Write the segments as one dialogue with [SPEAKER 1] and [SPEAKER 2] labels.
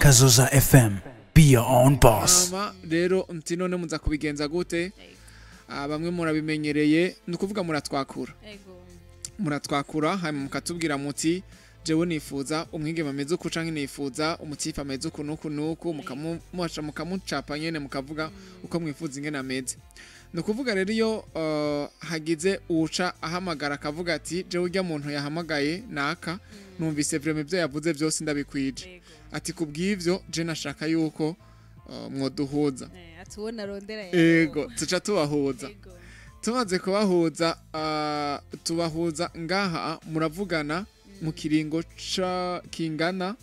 [SPEAKER 1] Kazoza FM. Be your own boss.
[SPEAKER 2] Hama rero nti none muza kubigenza gute? Bamwe murabimenyereye, ni ukuvuga muratwakura. Muratwakura hanyuma mukatubwira muti jewe nifuza umwigeme ameze uku canke nifuza umutipe ameze uku nuku nuku, mukamuca mukamucapa nyene, mukavuga uko mwifuza ingene ameze. Ni ukuvuga rero iyo hagize uwuca ahamagara akavuga ati jewe urya muntu yahamagaye naka, numvise vraiment ibyo yavuze byose ndabikwije, ati kubw'ivyo je nashaka yuko mwoduhuza.
[SPEAKER 3] Atuwona rondera.
[SPEAKER 2] Ego, tuca tubahuza. Tumaze kubahuza, tubahuza ngaha, muravugana mu kiringo ca kingana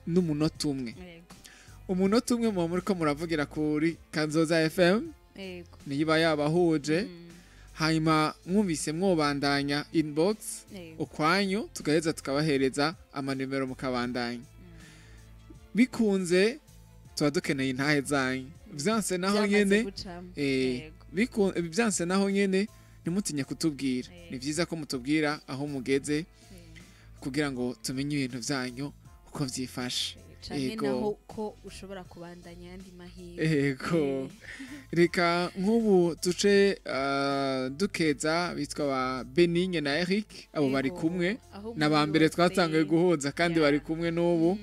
[SPEAKER 2] n'umunota umwe. Umunota umwe muba muriko muravugira kuri Kazoza FM, niyo iba yabahuje. Hanyuma mwumvise mwobandanya, inbox ukwanyu, tugaheza tukabahereza amanimero mukabandanya. Bikunze tuba dukeneye intahe zanyu, vyanse naho
[SPEAKER 3] Byamaze
[SPEAKER 2] nyene
[SPEAKER 3] gucamo.
[SPEAKER 2] Byanse naho nyene ntimutinye kutubwira. Ni vyiza ko mutubwira aho mugeze kugira ngo tumenye ibintu vyanyu uko vyifashe.
[SPEAKER 3] Canke naho ko ushobora kubandanya yandi mahirwe.
[SPEAKER 2] Ego, reka nk'ubu duce dukeza bitwa ba Benigne na Eric, abo bari kumwe
[SPEAKER 3] Aho
[SPEAKER 2] n'aba
[SPEAKER 3] muri
[SPEAKER 2] mbere
[SPEAKER 3] hose.
[SPEAKER 2] twatanguye guhuza kandi bari kumwe n'ubu.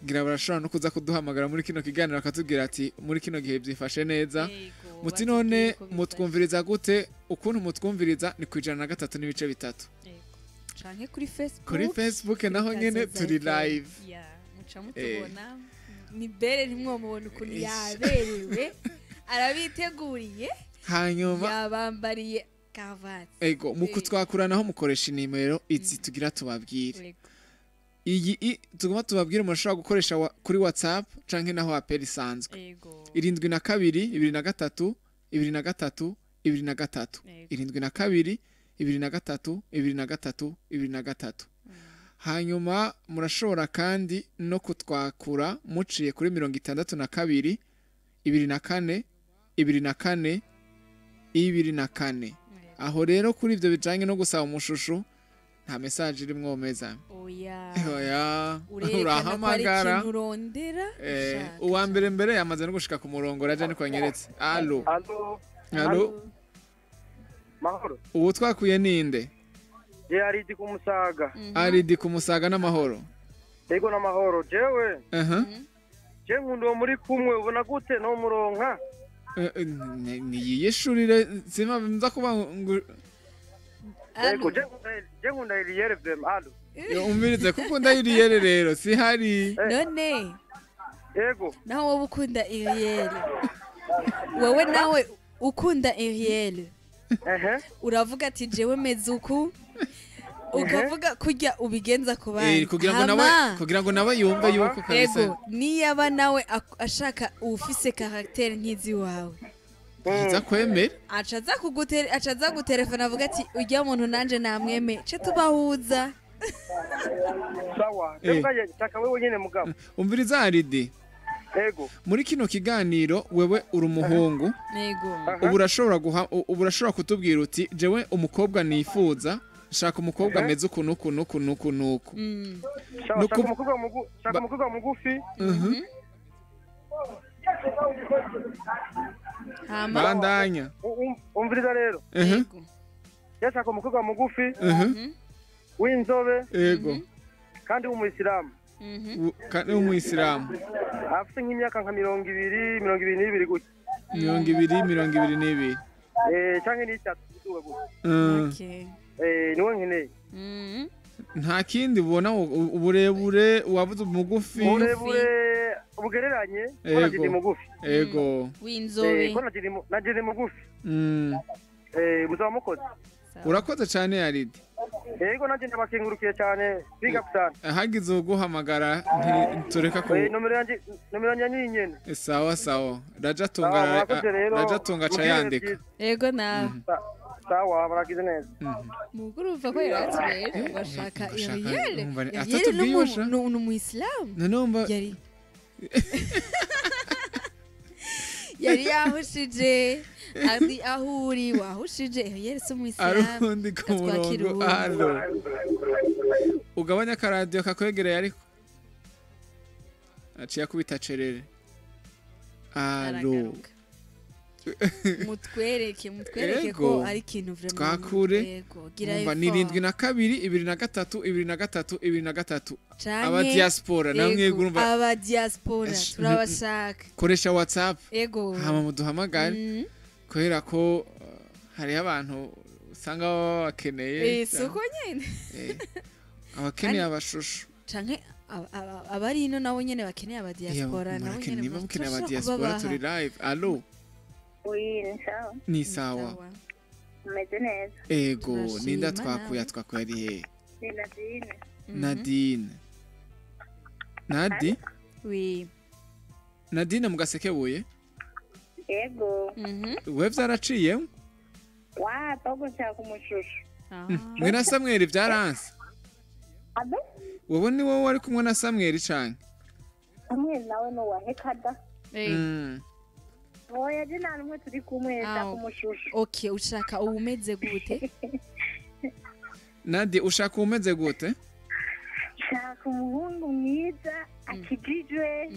[SPEAKER 2] Ngira barashobora no kuza kuduhamagara muri kino kiganiro bakatubwira ati muri kino gihe byifashe neza. Muti none
[SPEAKER 3] Batubwire uko bifashe.
[SPEAKER 2] Mutwumviriza gute? Ukuntu mutwumviriza ni ku 103.3.
[SPEAKER 3] Canke kuri Facebook.
[SPEAKER 2] Kuri Facebook naho nyene
[SPEAKER 3] Kazoza
[SPEAKER 2] turi
[SPEAKER 3] FM.
[SPEAKER 2] live.
[SPEAKER 3] Ya, muca mutubona. Ni bere ntimwomubona ukuntu yaberewe, arabiteguriye.
[SPEAKER 2] Hanyuma
[SPEAKER 3] yabambariye kavati.
[SPEAKER 2] Ego, mu kutwakura naho mukoresha inimero izi tugira tubabwire. Iyi tuguma tubabwire, mushobora gukoresha kuri WhatsApp canke naho appel isanzwe: 72 23 23 23. 72 23 23 23. Hanyuma murashobora kandi no kutwakura muciye kuri 62 24 24 24. Aho rero kuri ibyo bijanye no gusaba umushushu, nta message irimwo meza.
[SPEAKER 3] Oya.
[SPEAKER 2] Oya.
[SPEAKER 3] Urerekana ko ari
[SPEAKER 2] Urahamagara.
[SPEAKER 3] ikintu urondera, ushaka.
[SPEAKER 2] Uwa mbere mbere yamaze no gushika ku murongo, raje niko anyeretse. Allo?
[SPEAKER 4] Allo?
[SPEAKER 2] Allo?
[SPEAKER 4] Mahoro.
[SPEAKER 2] Ubu twakuye ninde?
[SPEAKER 4] Je aridi ku Musaga.
[SPEAKER 2] Aridi ku Musaga, n'amahoro?
[SPEAKER 4] Ego, n'amahoro. Jewe je nkunda uwo muri kumwe, ubona gute no muronka?
[SPEAKER 2] Niyishurire sima nza kuba ngo
[SPEAKER 4] Ego, je nkunda Eliere vraiment. Allo?
[SPEAKER 2] Yo, umvirize kuko ndayiriyere rero si hari.
[SPEAKER 3] None
[SPEAKER 4] Ego.
[SPEAKER 3] naho wowe ukunda Iriel, wowe nawe ukunda Iriel, uravuga ati jewe meze uku, ukavuga kurya ubigenza ku bandi.
[SPEAKER 2] Kugira ngo nawe
[SPEAKER 3] Hama,
[SPEAKER 2] kugira ngo nawe yumve yuko kabisa.
[SPEAKER 3] Ego, niyaba nawe ashaka uwufise caractère nk'izi wawe,
[SPEAKER 2] nza kwemera.
[SPEAKER 3] Aca aza gutelefona avuga ati ujya muntu nanje namweme, ce tubahuza.
[SPEAKER 4] Sawa. Jewe shaka wewe nyene mugabo.
[SPEAKER 2] Umviriza Aridi.
[SPEAKER 4] Ego.
[SPEAKER 2] Muri kino kiganiro wewe uri umuhungu.
[SPEAKER 3] Ego.
[SPEAKER 2] Ubu urashobora kutubwira uti jewe umukobwa nifuza, shaka umukobwa ameze uku nuku nuku nuku nuku.
[SPEAKER 4] Sawa, shaka umukobwa mugufi.
[SPEAKER 3] Hama
[SPEAKER 2] Bandanya.
[SPEAKER 4] Umviriza rero. Je shaka umukobwa mugufi w'inzobe kandi w'umuyisilamu.
[SPEAKER 2] Kandi w'umuyisilamu.
[SPEAKER 4] Afite nk'imyaka nka 20, 22 gutya.
[SPEAKER 2] 20, 22.
[SPEAKER 4] Canke n'itatu kuduga gutya.
[SPEAKER 3] Okay.
[SPEAKER 4] Niwe nkeneye.
[SPEAKER 2] Nta kindi ubona, uburebure wabuze, umugufi?
[SPEAKER 4] Uburebure bugereranye, ko nanje ndi mugufi.
[SPEAKER 3] W'inzobe.
[SPEAKER 4] Ko nanje ndi mugufi. Muzaba mukoze.
[SPEAKER 2] Urakoze cyane, Aridi.
[SPEAKER 4] Yego, nanje ndabakengurukiye cyane, big up sana.
[SPEAKER 2] Hagize uguhamagara tureka ku
[SPEAKER 4] Nomero yanje ni nyene.
[SPEAKER 2] Sawa sawa, raja tunga.
[SPEAKER 4] Sawa, murakoze rero.
[SPEAKER 2] Raja tunga aca
[SPEAKER 4] Mugire ibihe
[SPEAKER 2] yandika.
[SPEAKER 4] byiza.
[SPEAKER 3] Ego, nawe.
[SPEAKER 4] Sawa, muragize neza.
[SPEAKER 3] Mukuru uva ko yaratubera bashaka
[SPEAKER 2] Iriel.
[SPEAKER 3] Iriel.
[SPEAKER 2] Numva
[SPEAKER 3] Iriel
[SPEAKER 2] atatubwiye sha.
[SPEAKER 3] ni umuyisilamu.
[SPEAKER 2] None wumva
[SPEAKER 3] Yari yahushije, ari aho uri wahushije, Iriel si umuyisilamu.
[SPEAKER 2] Arundi ku
[SPEAKER 3] Katwakira
[SPEAKER 2] murongo.
[SPEAKER 3] uwundi.
[SPEAKER 2] Allo? Ugabanya akaradiyo kakwegereye ariko. Aciye akubita cerere. Allo.
[SPEAKER 3] Mutwereke ko ari ikintu vraiment.
[SPEAKER 2] Twakure. Umva ni 72 23 23 23. Aba diaspora namwe urumva.
[SPEAKER 3] Aba diaspora turabashaka.
[SPEAKER 2] Koresha WhatsApp.
[SPEAKER 3] Ego.
[SPEAKER 2] Hama muduhamagare. Kubera ko hari abantu usanga bakeneye.
[SPEAKER 3] Soko nyene.
[SPEAKER 2] Abakeneye abashusho.
[SPEAKER 3] Canke abari ino nabo nyene bakeneye aba diaspora nabo nyene
[SPEAKER 2] bakeneye aba diaspora turi live. Allo.
[SPEAKER 5] Oui, ni sawa.
[SPEAKER 2] Ni sawa.
[SPEAKER 5] Umeze neza.
[SPEAKER 2] Ego, ninda twakuya ari he?
[SPEAKER 5] Ni Nadine.
[SPEAKER 2] Nadine. Nadi?
[SPEAKER 3] Oui.
[SPEAKER 2] Nadine mugasekebuye?
[SPEAKER 5] Ego.
[SPEAKER 2] We vyaraciye?
[SPEAKER 5] Wa, togo nshaka umushusho.
[SPEAKER 2] Mwe na Samuel vyaranse.
[SPEAKER 5] Abe?
[SPEAKER 2] Wowe ni wowe wari kumwe na Samuel canke?
[SPEAKER 5] Samuel nawe no wahekada. Oya je nta numwe turi kumwe nshaka umushusho.
[SPEAKER 3] Okay, ushaka umeze gute?
[SPEAKER 2] Nadi ushaka umeze gute?
[SPEAKER 5] Nshaka umuhungu mwiza akijijwe.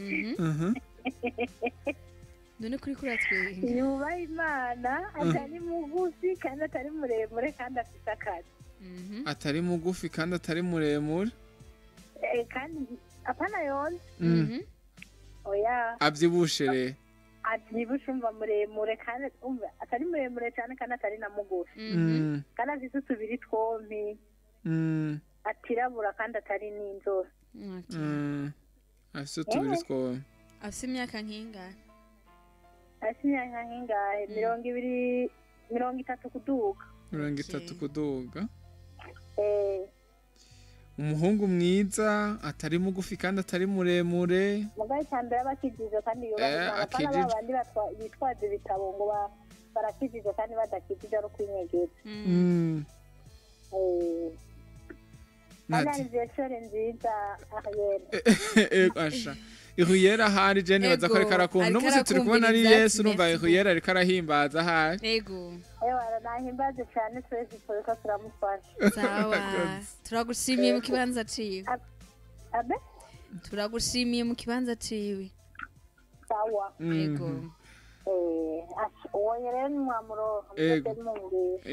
[SPEAKER 3] None kuri kuratwe.
[SPEAKER 5] Yubaha Imana, atari mugufi kandi atari muremure kandi afite akazi.
[SPEAKER 2] Atari mugufi kandi atari muremure.
[SPEAKER 5] Kandi apana yonze. Oya.
[SPEAKER 2] Avyibushe re.
[SPEAKER 5] Avyibushe umva muremure kandi umva atari muremure cyane kandi atari na mugufi. Kandi afite utubiri twompi. Atirabura kandi atari n'inzobe.
[SPEAKER 2] Afite utubiri twompi.
[SPEAKER 3] Afite imyaka nk'ingahe?
[SPEAKER 5] Afite imyaka nk'ingahe? 20 30 kuduga.
[SPEAKER 2] 30 kuduga. Umuhungu mwiza atari mugufi kandi atari muremure.
[SPEAKER 5] Mugaye cyambere abakijije kandi yubaha Imana. Abandi bitwaje ibitabo ngo barakijije kandi badakijije ari kwinyegeza. Nadi nziza ahayera.
[SPEAKER 2] Asha. Ihuyera hari Jenny baza ko ariko arakunda. No musi turi kubona ari Yesu urumva Ihuyera ariko arahimbaza hari.
[SPEAKER 3] Ego.
[SPEAKER 5] Ewa nahimbaze cyane twese turiko turamufasha.
[SPEAKER 3] Sawa. Turagushimiye mu kibanza ciwe.
[SPEAKER 5] Abe?
[SPEAKER 3] Turagushimiye mu kibanza ciwe.
[SPEAKER 5] Sawa.
[SPEAKER 3] Ego.
[SPEAKER 5] Oya rero mwamuro.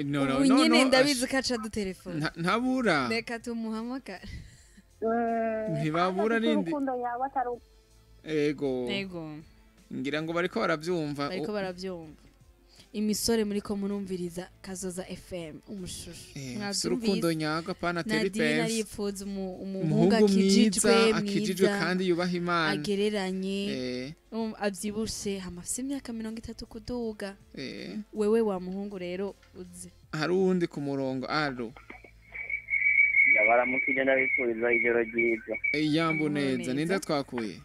[SPEAKER 2] No no no.
[SPEAKER 3] Nyene ndabizi kaca du telefone.
[SPEAKER 2] Ntabura.
[SPEAKER 3] Reka tumuhamagare.
[SPEAKER 2] Ntibabura rindi. Ego.
[SPEAKER 3] Ego.
[SPEAKER 2] Ngira ngo bariko baravyumva.
[SPEAKER 3] Bariko baravyumva. Imisore muri ko murumviriza Kazoza FM umushusho.
[SPEAKER 2] Mwavyumvise. Urukundo nyago apana teri
[SPEAKER 3] Nadine
[SPEAKER 2] pensi.
[SPEAKER 3] aripfuza umuhungu akijijwe kandi yubaha Imana. Agereranye. Avyibushe hamafise imyaka 30 kuduga. Wewe wa muhungu rero uze.
[SPEAKER 2] Hari uwundi ku murongo. Allo.
[SPEAKER 6] Ndabaramukije ndabifuriza ijoro ryiza.
[SPEAKER 2] Yambu neza. Ninde twakuye?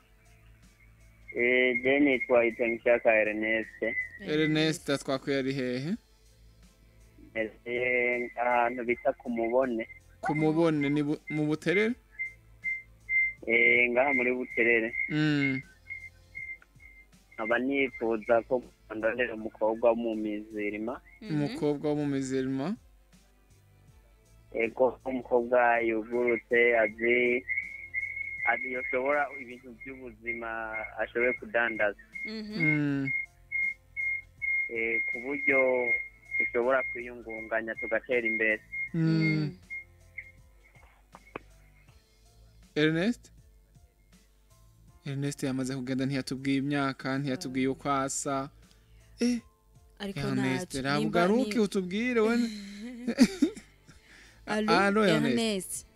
[SPEAKER 6] Je nitwa Itangishaka Ernest.
[SPEAKER 2] Ernest twakuye ari hehe?
[SPEAKER 6] Ahantu bita Kumubone.
[SPEAKER 2] Kumubone ni mu Buterere?
[SPEAKER 6] Ngaha muri Buterere. Aba nifuza ko ndondera umukobwa wo mu mizirima.
[SPEAKER 2] Umukobwa wo mu mizirima?
[SPEAKER 6] Ego, umukobwa yugurutse azi yoshobora ibintu by'ubuzima ashoboye kudandaza. Ku buryo dushobora kwiyungunganya tugatera imbere.
[SPEAKER 2] Ernest? Ernest yamaze kugenda ntiyatubwiye imyaka, ntiyatubwiye uko asa.
[SPEAKER 3] Ariko
[SPEAKER 2] Ernest, rabugaruke utubwire we. Allo Ernest.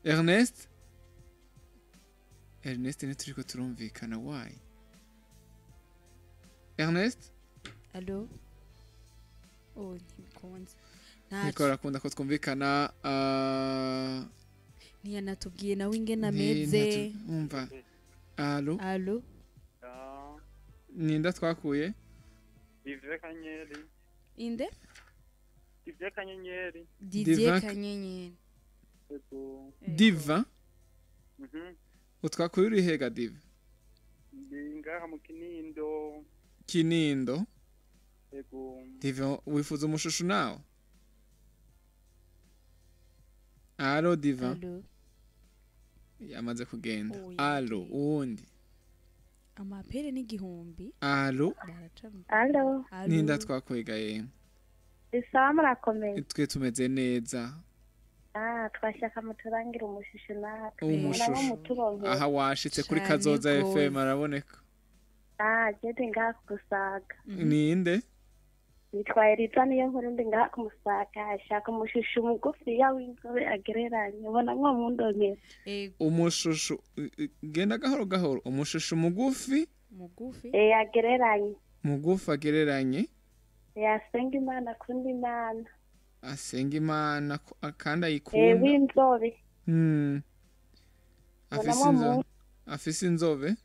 [SPEAKER 2] Ernest? Ernest ntituriko turumvikana why? Ernest?
[SPEAKER 3] Allo? Oh, ntibikunze.
[SPEAKER 2] Niko arakunda ko twumvikana.
[SPEAKER 3] Ntiyanatubwiye nawe ingene ameze.
[SPEAKER 2] Umva. Allo?
[SPEAKER 3] Allo?
[SPEAKER 2] Ninda twakuye?
[SPEAKER 7] Didier Kanyenyeri.
[SPEAKER 3] Inde?
[SPEAKER 7] Didier Kanyenyeri.
[SPEAKER 3] Didier Kanyenyeri.
[SPEAKER 2] Diva? Utwakuye uri hega Diva?
[SPEAKER 7] Ndi ngaha mu Kinindo.
[SPEAKER 2] Kinindo?
[SPEAKER 7] Yego.
[SPEAKER 2] Diva wifuza umushushu nawe? Allo Diva.
[SPEAKER 3] Allo.
[SPEAKER 2] Yamaze kugenda. Allo, uwundi.
[SPEAKER 3] Amapere ni 1000.
[SPEAKER 2] Allo.
[SPEAKER 5] Allo.
[SPEAKER 2] Ninda twakwega yemwe.
[SPEAKER 5] Isawa murakomeye.
[SPEAKER 2] Twe tumeze neza.
[SPEAKER 5] Twashaka muturangira umushushu natwe.
[SPEAKER 2] Umushushu. Aha washitse kuri Kazoza FM araboneka.
[SPEAKER 5] Jede ngaha kugusaga.
[SPEAKER 2] Ninde?
[SPEAKER 5] Nitwa Eliza niyo nkuru ndi ngaha kumusaga. Ashaka umushushu mugufi ya w'inzobe agereranye. Ubona nko mundonye.
[SPEAKER 2] Umushushu genda gahoro gahoro. Umushushu mugufi?
[SPEAKER 3] Mugufi.
[SPEAKER 5] Agereranye.
[SPEAKER 2] Mugufi agereranye.
[SPEAKER 5] Yasenga Imana akunda Imana.
[SPEAKER 2] Asenga Imana kandi ayikunda.
[SPEAKER 5] W'inzobe.
[SPEAKER 2] Afise inzobe.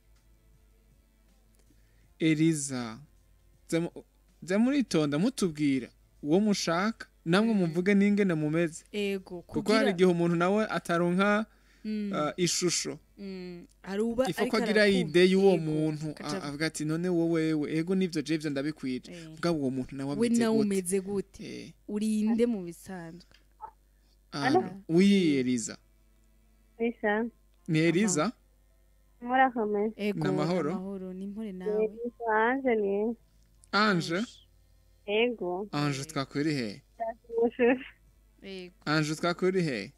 [SPEAKER 2] Eliza za muritonda mutubwira uwo mushaka namwe muvuge n'ingene mumeze.
[SPEAKER 3] Ego,
[SPEAKER 2] kuko hari igihe umuntu nawe ataronka ishusho.
[SPEAKER 3] Aruba
[SPEAKER 2] ariko agira ide y'uwo muntu avuga ati none wowe ego nivyo je ivyo ndabikwije. Mugabo uwo muntu nawe ameze
[SPEAKER 3] gute? Urinde mu bisanzwe.
[SPEAKER 2] Oui, Eliza.
[SPEAKER 5] Elisa.
[SPEAKER 2] Ni Eliza?
[SPEAKER 5] Murakomeye.
[SPEAKER 3] Ego,
[SPEAKER 2] namahoro.
[SPEAKER 3] Amahoro ni mpore nawe.
[SPEAKER 5] Ange ni.
[SPEAKER 2] Ange?
[SPEAKER 5] Ego.
[SPEAKER 2] Ange twakwiri he?
[SPEAKER 3] Ego.
[SPEAKER 2] Ange twakwiri he?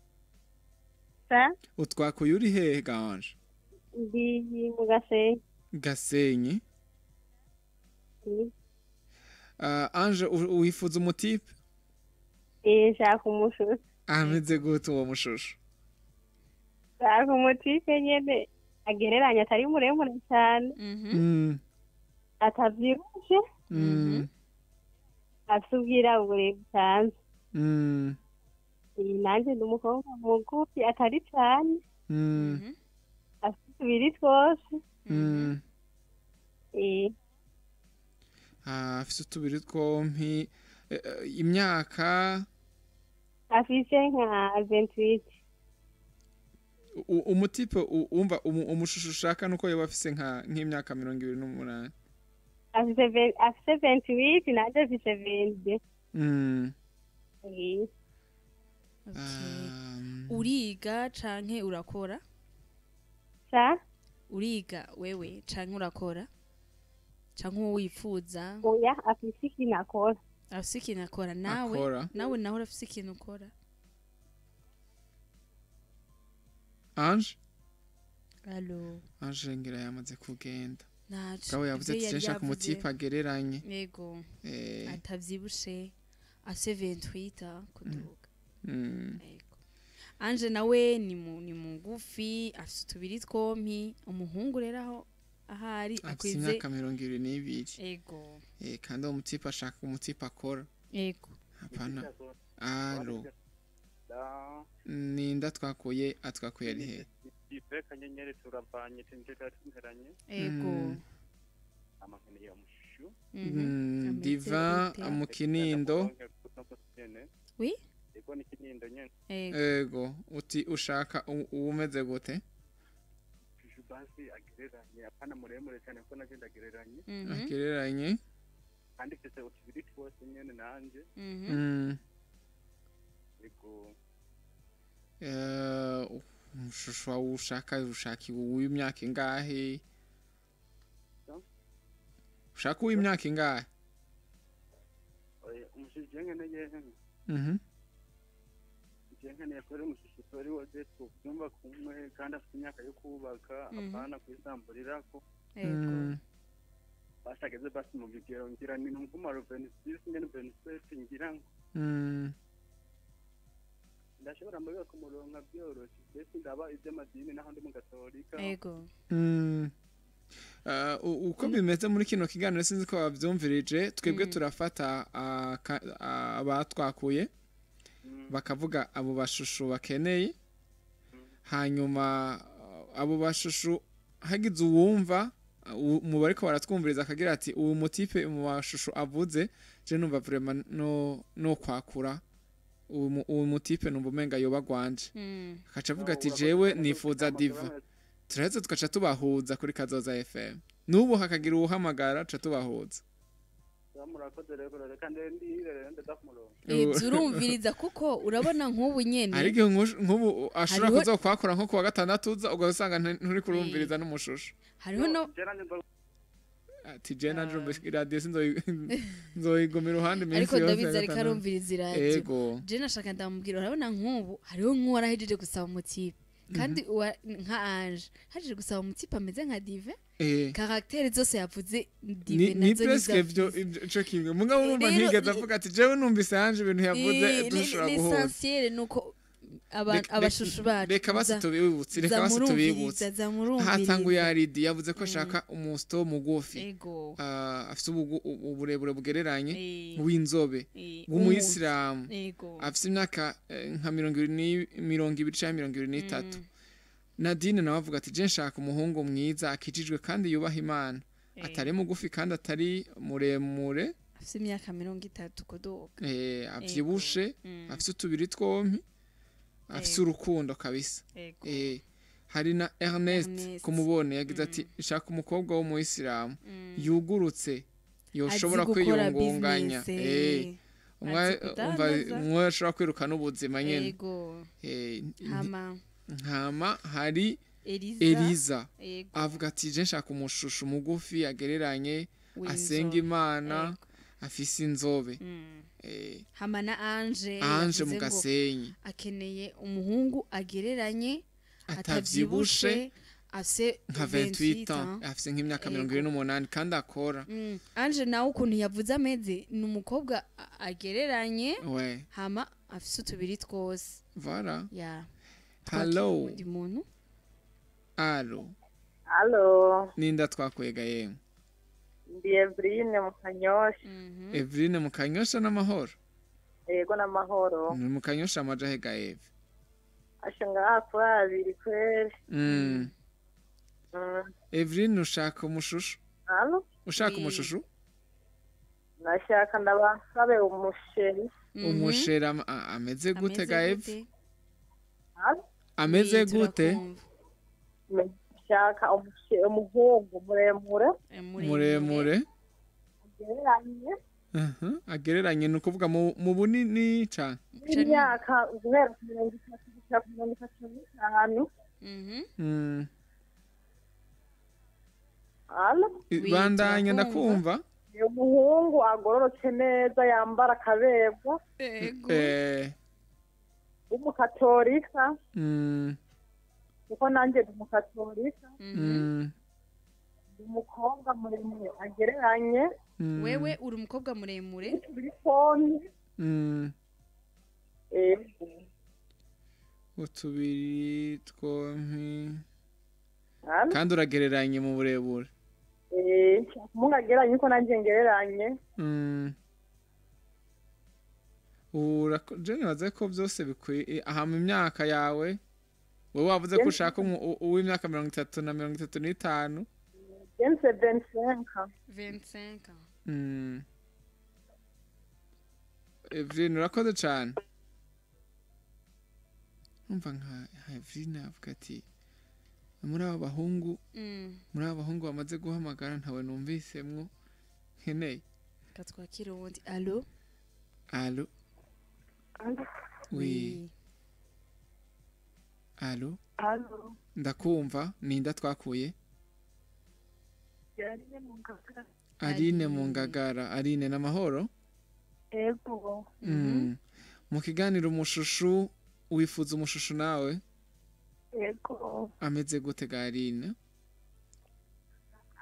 [SPEAKER 5] Sa?
[SPEAKER 2] Utwakuye uri hehe ga Ange?
[SPEAKER 5] Ndi mu Gasenyi.
[SPEAKER 2] Gasenyi? Ange wifuza umutipe?
[SPEAKER 5] Nshaka umushushu.
[SPEAKER 2] Ameze gute uwo mushushu?
[SPEAKER 5] Nshaka umutipe nyene agereranye atari muremure cyane. Atavyibushe. Afite ubwirabure busanzwe. Nanjye ndi umukobwa mugufi atari cyane. Afite utubiri twose.
[SPEAKER 2] Afite utubiri twompi. Imyaka
[SPEAKER 5] afise nka 28.
[SPEAKER 2] Umutipe umva umushushu ushaka nuko yoba afise nk'imyaka 28.
[SPEAKER 5] Afise 28 nanjye afise 22.
[SPEAKER 3] Uriga canke urakora?
[SPEAKER 5] Sa?
[SPEAKER 3] Uriga wewe canke urakora? Canke uwo wifuza?
[SPEAKER 5] Oya, afise ikintu akora.
[SPEAKER 3] Afise ikintu akora nawe? Nawe naho urafise ikintu ukora?
[SPEAKER 2] Ange?
[SPEAKER 3] Allo.
[SPEAKER 2] Ange ngira yamaze kugenda. Naco. Yavuze ati nshaka umutipe agereranye.
[SPEAKER 3] Yego. Atavyibushe. Afise 28 kuduga. Yego. Ange nawe ni mugufi, afise utubiri twompi, umuhungu rero aho ahari
[SPEAKER 2] akwize imyaka 22.
[SPEAKER 3] Yego.
[SPEAKER 2] Kandi uwo mutipe ashaka umutipe akora.
[SPEAKER 3] Yego.
[SPEAKER 2] Hapana. Allo. Ninda twakuye atwakuye ari he?
[SPEAKER 7] Ife kanyenyeri turavanye tinjira tumperanye.
[SPEAKER 3] Ego.
[SPEAKER 7] Amakeneye umushushu.
[SPEAKER 2] Diva mu Kinindo.
[SPEAKER 3] Oui?
[SPEAKER 7] Ego ni Kinindo nyene.
[SPEAKER 2] Ego, uti ushaka umeze gute?
[SPEAKER 7] Shushu basi agereranye, apana muremure cyane ko nagenda agereranye.
[SPEAKER 2] Agereranye.
[SPEAKER 7] Kandi mfise utubiri twose nyene nanje. Ego.
[SPEAKER 2] Umushushu ushaka uw'imyaka ingahe? Ushaka uw'imyaka ingahe?
[SPEAKER 7] Umushushu nkeneye. Nkeneye ko ari umushushu ari wo tubyumva kumwe kandi afite imyaka yo kubaka, apana kwisamburirako.
[SPEAKER 3] Ego.
[SPEAKER 7] Basageze basi mu bigero ngira ni numvuma 26 ngene 27 ngira ngo. Ndashobora mbega kumuronka byoroshye mbese ndaba iby'amadini naho ndi mu Gatolika.
[SPEAKER 3] Ego.
[SPEAKER 2] Uko bimeze muri kino kiganiro sinzi ko bavyumvirije, twebwe turafata abatwakuye bakavuga abo bashushu bakeneye, hanyuma abo bashushu hagize uwumva mu bariko baratwumviriza akagira ati uwo mutipe mu bashushu avuze je numva vraiment no kwakura uwo mutipe numva umenga yoba gwanje, akaca avuga ati jewe nifuza Diva, turaheza tugaca tubahuza kuri Kazoza FM. N'ubu hakagira uwuhamagara ca tubahuza.
[SPEAKER 7] Murakoze rero, reka ndendire rero ndaza ku murongo.
[SPEAKER 3] Urumviriza kuko urabona nk'ubu nyene.
[SPEAKER 2] Ariko nk'ubu ashobora kuza kwakora nko kuwa gatandatu uza ugasanga nturi kurumviriza n'umushusho.
[SPEAKER 3] Hariho no
[SPEAKER 2] ati je nanje radio nzoyigoma iruhande iminsi
[SPEAKER 3] ariko
[SPEAKER 2] yose.
[SPEAKER 3] Ndabizi ariko arumviriza iradiyo. Je nashaka ndamubwira, urabona nk'ubu hariho nk'uwarahejeje gusaba umutipe kandi nka Ange hajeje gusaba umutipe ameze nka Dive. Caractère zose yavuze Dive
[SPEAKER 2] nazo ni presque ivyo ico kimwe. Mugabo urumva ntigeze avuga ati jewe numvise Ange ibintu yavuze dushobora guhuza.
[SPEAKER 3] L'essentiel nuko abashushu bacu
[SPEAKER 2] reka basi tubibutse, reka basi tubibutse. Hatanguye Aridi yavuze ko ashaka umusto mugufi, afite uburebure bugereranye, w'inzobe, w'umuyisilamu, afite imyaka nka 20 canke 23. Nadine nawe avuga ati je nshaka umuhungu mwiza akijijwe kandi yubaha Imana, atari mugufi kandi atari muremure,
[SPEAKER 3] afite imyaka 30 kuduga,
[SPEAKER 2] avyibushe, afite utubiri twompi, afite urukundo kabisa. Hari na Ernest kumubone yagize ati shaka umukobwa w'umuyisilamu yugurutse yoshobora kwiyungunganya, umwe ashobora kwirukana ubuzima nyene. Hama hari Eliza avuga ati je nshaka umushushu mugufi agereranye, asenga Imana, afise inzobe.
[SPEAKER 3] Hama na Ange mu
[SPEAKER 2] Gasenyi
[SPEAKER 3] akeneye umuhungu agereranye, atavyibushe, afise
[SPEAKER 2] nka 28 ans, afise nk'imyaka 28 kandi akora.
[SPEAKER 3] Ange nawe ukuntu yavuze ameze ni umukobwa agereranye, hama afise utubiri twose.
[SPEAKER 2] Voilà. Hello. Allo.
[SPEAKER 5] Allo.
[SPEAKER 2] Ninda twakwega yemwe?
[SPEAKER 5] Ndi Evrine Mukanyosha.
[SPEAKER 2] Evrine Mukanyosha n'amahoro?
[SPEAKER 5] Yego n'amahoro.
[SPEAKER 2] Ni Mukanyosha amaja hega Eve?
[SPEAKER 5] Asha ngaha kuri abiri kweri.
[SPEAKER 2] Evrine ushaka umushushu?
[SPEAKER 5] Allo?
[SPEAKER 2] Ushaka umushushu?
[SPEAKER 5] Nashaka ndabasabe umusheri.
[SPEAKER 2] Umusheri ameze gute ga Eve? Ameze gute?
[SPEAKER 5] Nshaka umuhungu muremure.
[SPEAKER 2] Muremure.
[SPEAKER 5] Agereranye.
[SPEAKER 2] Agereranye ni ukuvuga mu bunini cyane.
[SPEAKER 5] Imyaka guhera ku 30 gushika ku 35. Allo?
[SPEAKER 2] Bandanya ndakumva.
[SPEAKER 5] Umuhungu agororotse neza, yambara akaberwa.
[SPEAKER 3] Yego.
[SPEAKER 5] Umukatolika. Kuko nanjye ndi umukatolika. Umukobwa muremure agereranye.
[SPEAKER 3] Wewe uri umukobwa muremure?
[SPEAKER 2] Utubiri twompi. Kandi uragereranye mu burebure.
[SPEAKER 5] Umuntu agereranye uko nanjye ngereranye.
[SPEAKER 2] Je nibaze ko byose bikwiye. Aha mu myaka yawe wewe wavuze ko ushaka uw'imyaka 30 na 35.
[SPEAKER 5] Jense 25.
[SPEAKER 3] 25.
[SPEAKER 2] Evrine urakoze cyane. Umva nka Evrine avuga ati muri aba bahungu, muri aba bahungu bamaze guhamagara ntawe numvisemwo nkeneye.
[SPEAKER 3] Katwakira uwundi. Allo?
[SPEAKER 2] Allo? Oui. Allo?
[SPEAKER 5] Allo?
[SPEAKER 2] Ndakumva, ninda twakuye?
[SPEAKER 5] Aline mu Ngagara.
[SPEAKER 2] Aline mu Ngagara, Aline n'amahoro?
[SPEAKER 5] Yego.
[SPEAKER 2] Mu kiganiro umushushu wifuza umushushu nawe?
[SPEAKER 5] Yego.
[SPEAKER 2] Ameze gute ga Aline?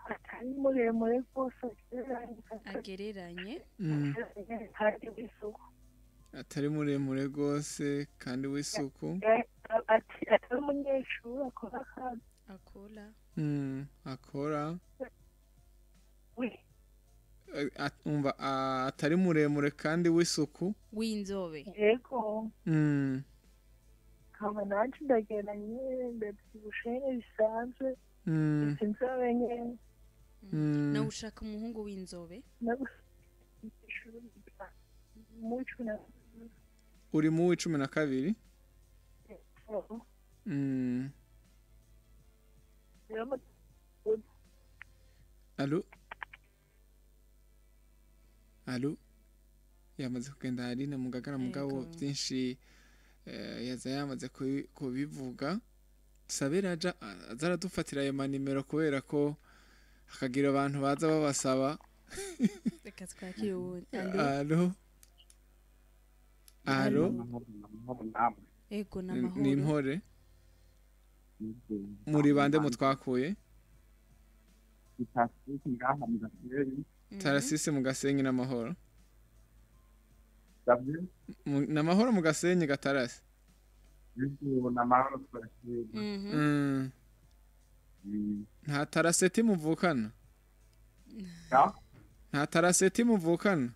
[SPEAKER 5] Atari muremure rwose,
[SPEAKER 3] agereranye.
[SPEAKER 2] Atari muremure rwose kandi w'isuku.
[SPEAKER 5] Atari umunyeshuri akora akazi.
[SPEAKER 3] Akora.
[SPEAKER 2] Akora. Umva atari muremure kandi w'isuku.
[SPEAKER 3] W'inzobe.
[SPEAKER 5] Yego. Kama nanje ndageranye ndabyibushe bisanzwe. Inzobe nyene.
[SPEAKER 3] Nawe ushaka umuhungu w'inzobe?
[SPEAKER 2] Uri mu 12? Allo? Allo, yamaze kugenda Aline mu Ngagara, mugabo byinshi yaza yamaze kubivuga. Sabera aja azaradufatira ayo manimero kubera ko hakagira abantu baza babasaba.
[SPEAKER 3] Reka twakire uwundi.
[SPEAKER 2] Allo, allo.
[SPEAKER 3] Ego, n'amahoro.
[SPEAKER 2] Ni impore. Muri bande mutwakuye? Tarasisi mu Gasenyi n'amahoro. N'amahoro mu Gasenyi gatarasi. Nta taraseti muvukana? Nta taraseti muvukana?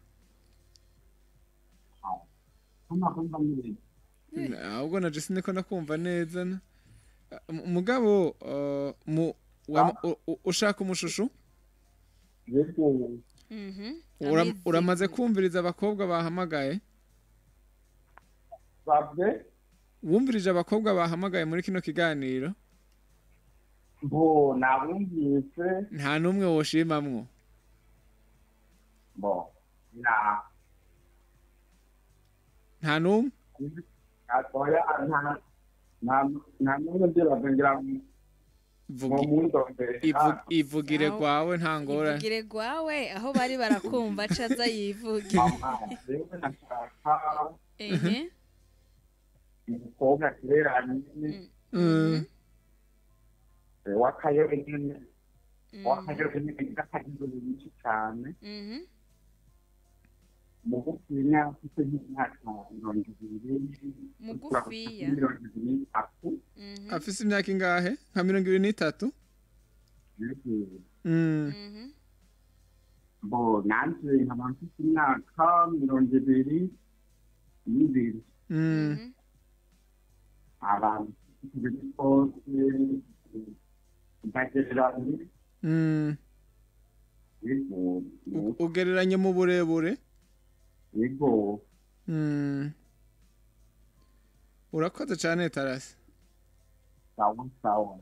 [SPEAKER 2] Ahubwo na Jesse niko nakumva neza. Mugabo ushaka umushushu? Uramaze kumviriza abakobwa bahamagaye? Wumvirije abakobwa bahamagaye muri kino kiganiro?
[SPEAKER 8] Bo nabumvise.
[SPEAKER 2] Nta numwe woshimamwo?
[SPEAKER 8] Bo na
[SPEAKER 2] nta numwe?
[SPEAKER 8] Oya, nta numwe ndiragira.
[SPEAKER 2] Ivugire gwawe nta ngorane.
[SPEAKER 3] Ivugire gwawe aho bari barakumva caza yivuge. Ehe.
[SPEAKER 8] Umukobwa kireranye wakayobe nyene, wakayobe nyene gakagize byinshi cyane. Mugufinya afite nk'imyaka 20.
[SPEAKER 3] Mugufiya
[SPEAKER 2] afise imyaka ingahe? Nka 23.
[SPEAKER 8] Bo nanje nkaba mfite imyaka 22. Abantu bagereranye.
[SPEAKER 2] Ugereranye mu burebure?
[SPEAKER 8] Yego.
[SPEAKER 2] Urakoze cyane Tarasi.
[SPEAKER 8] Sawa sawa.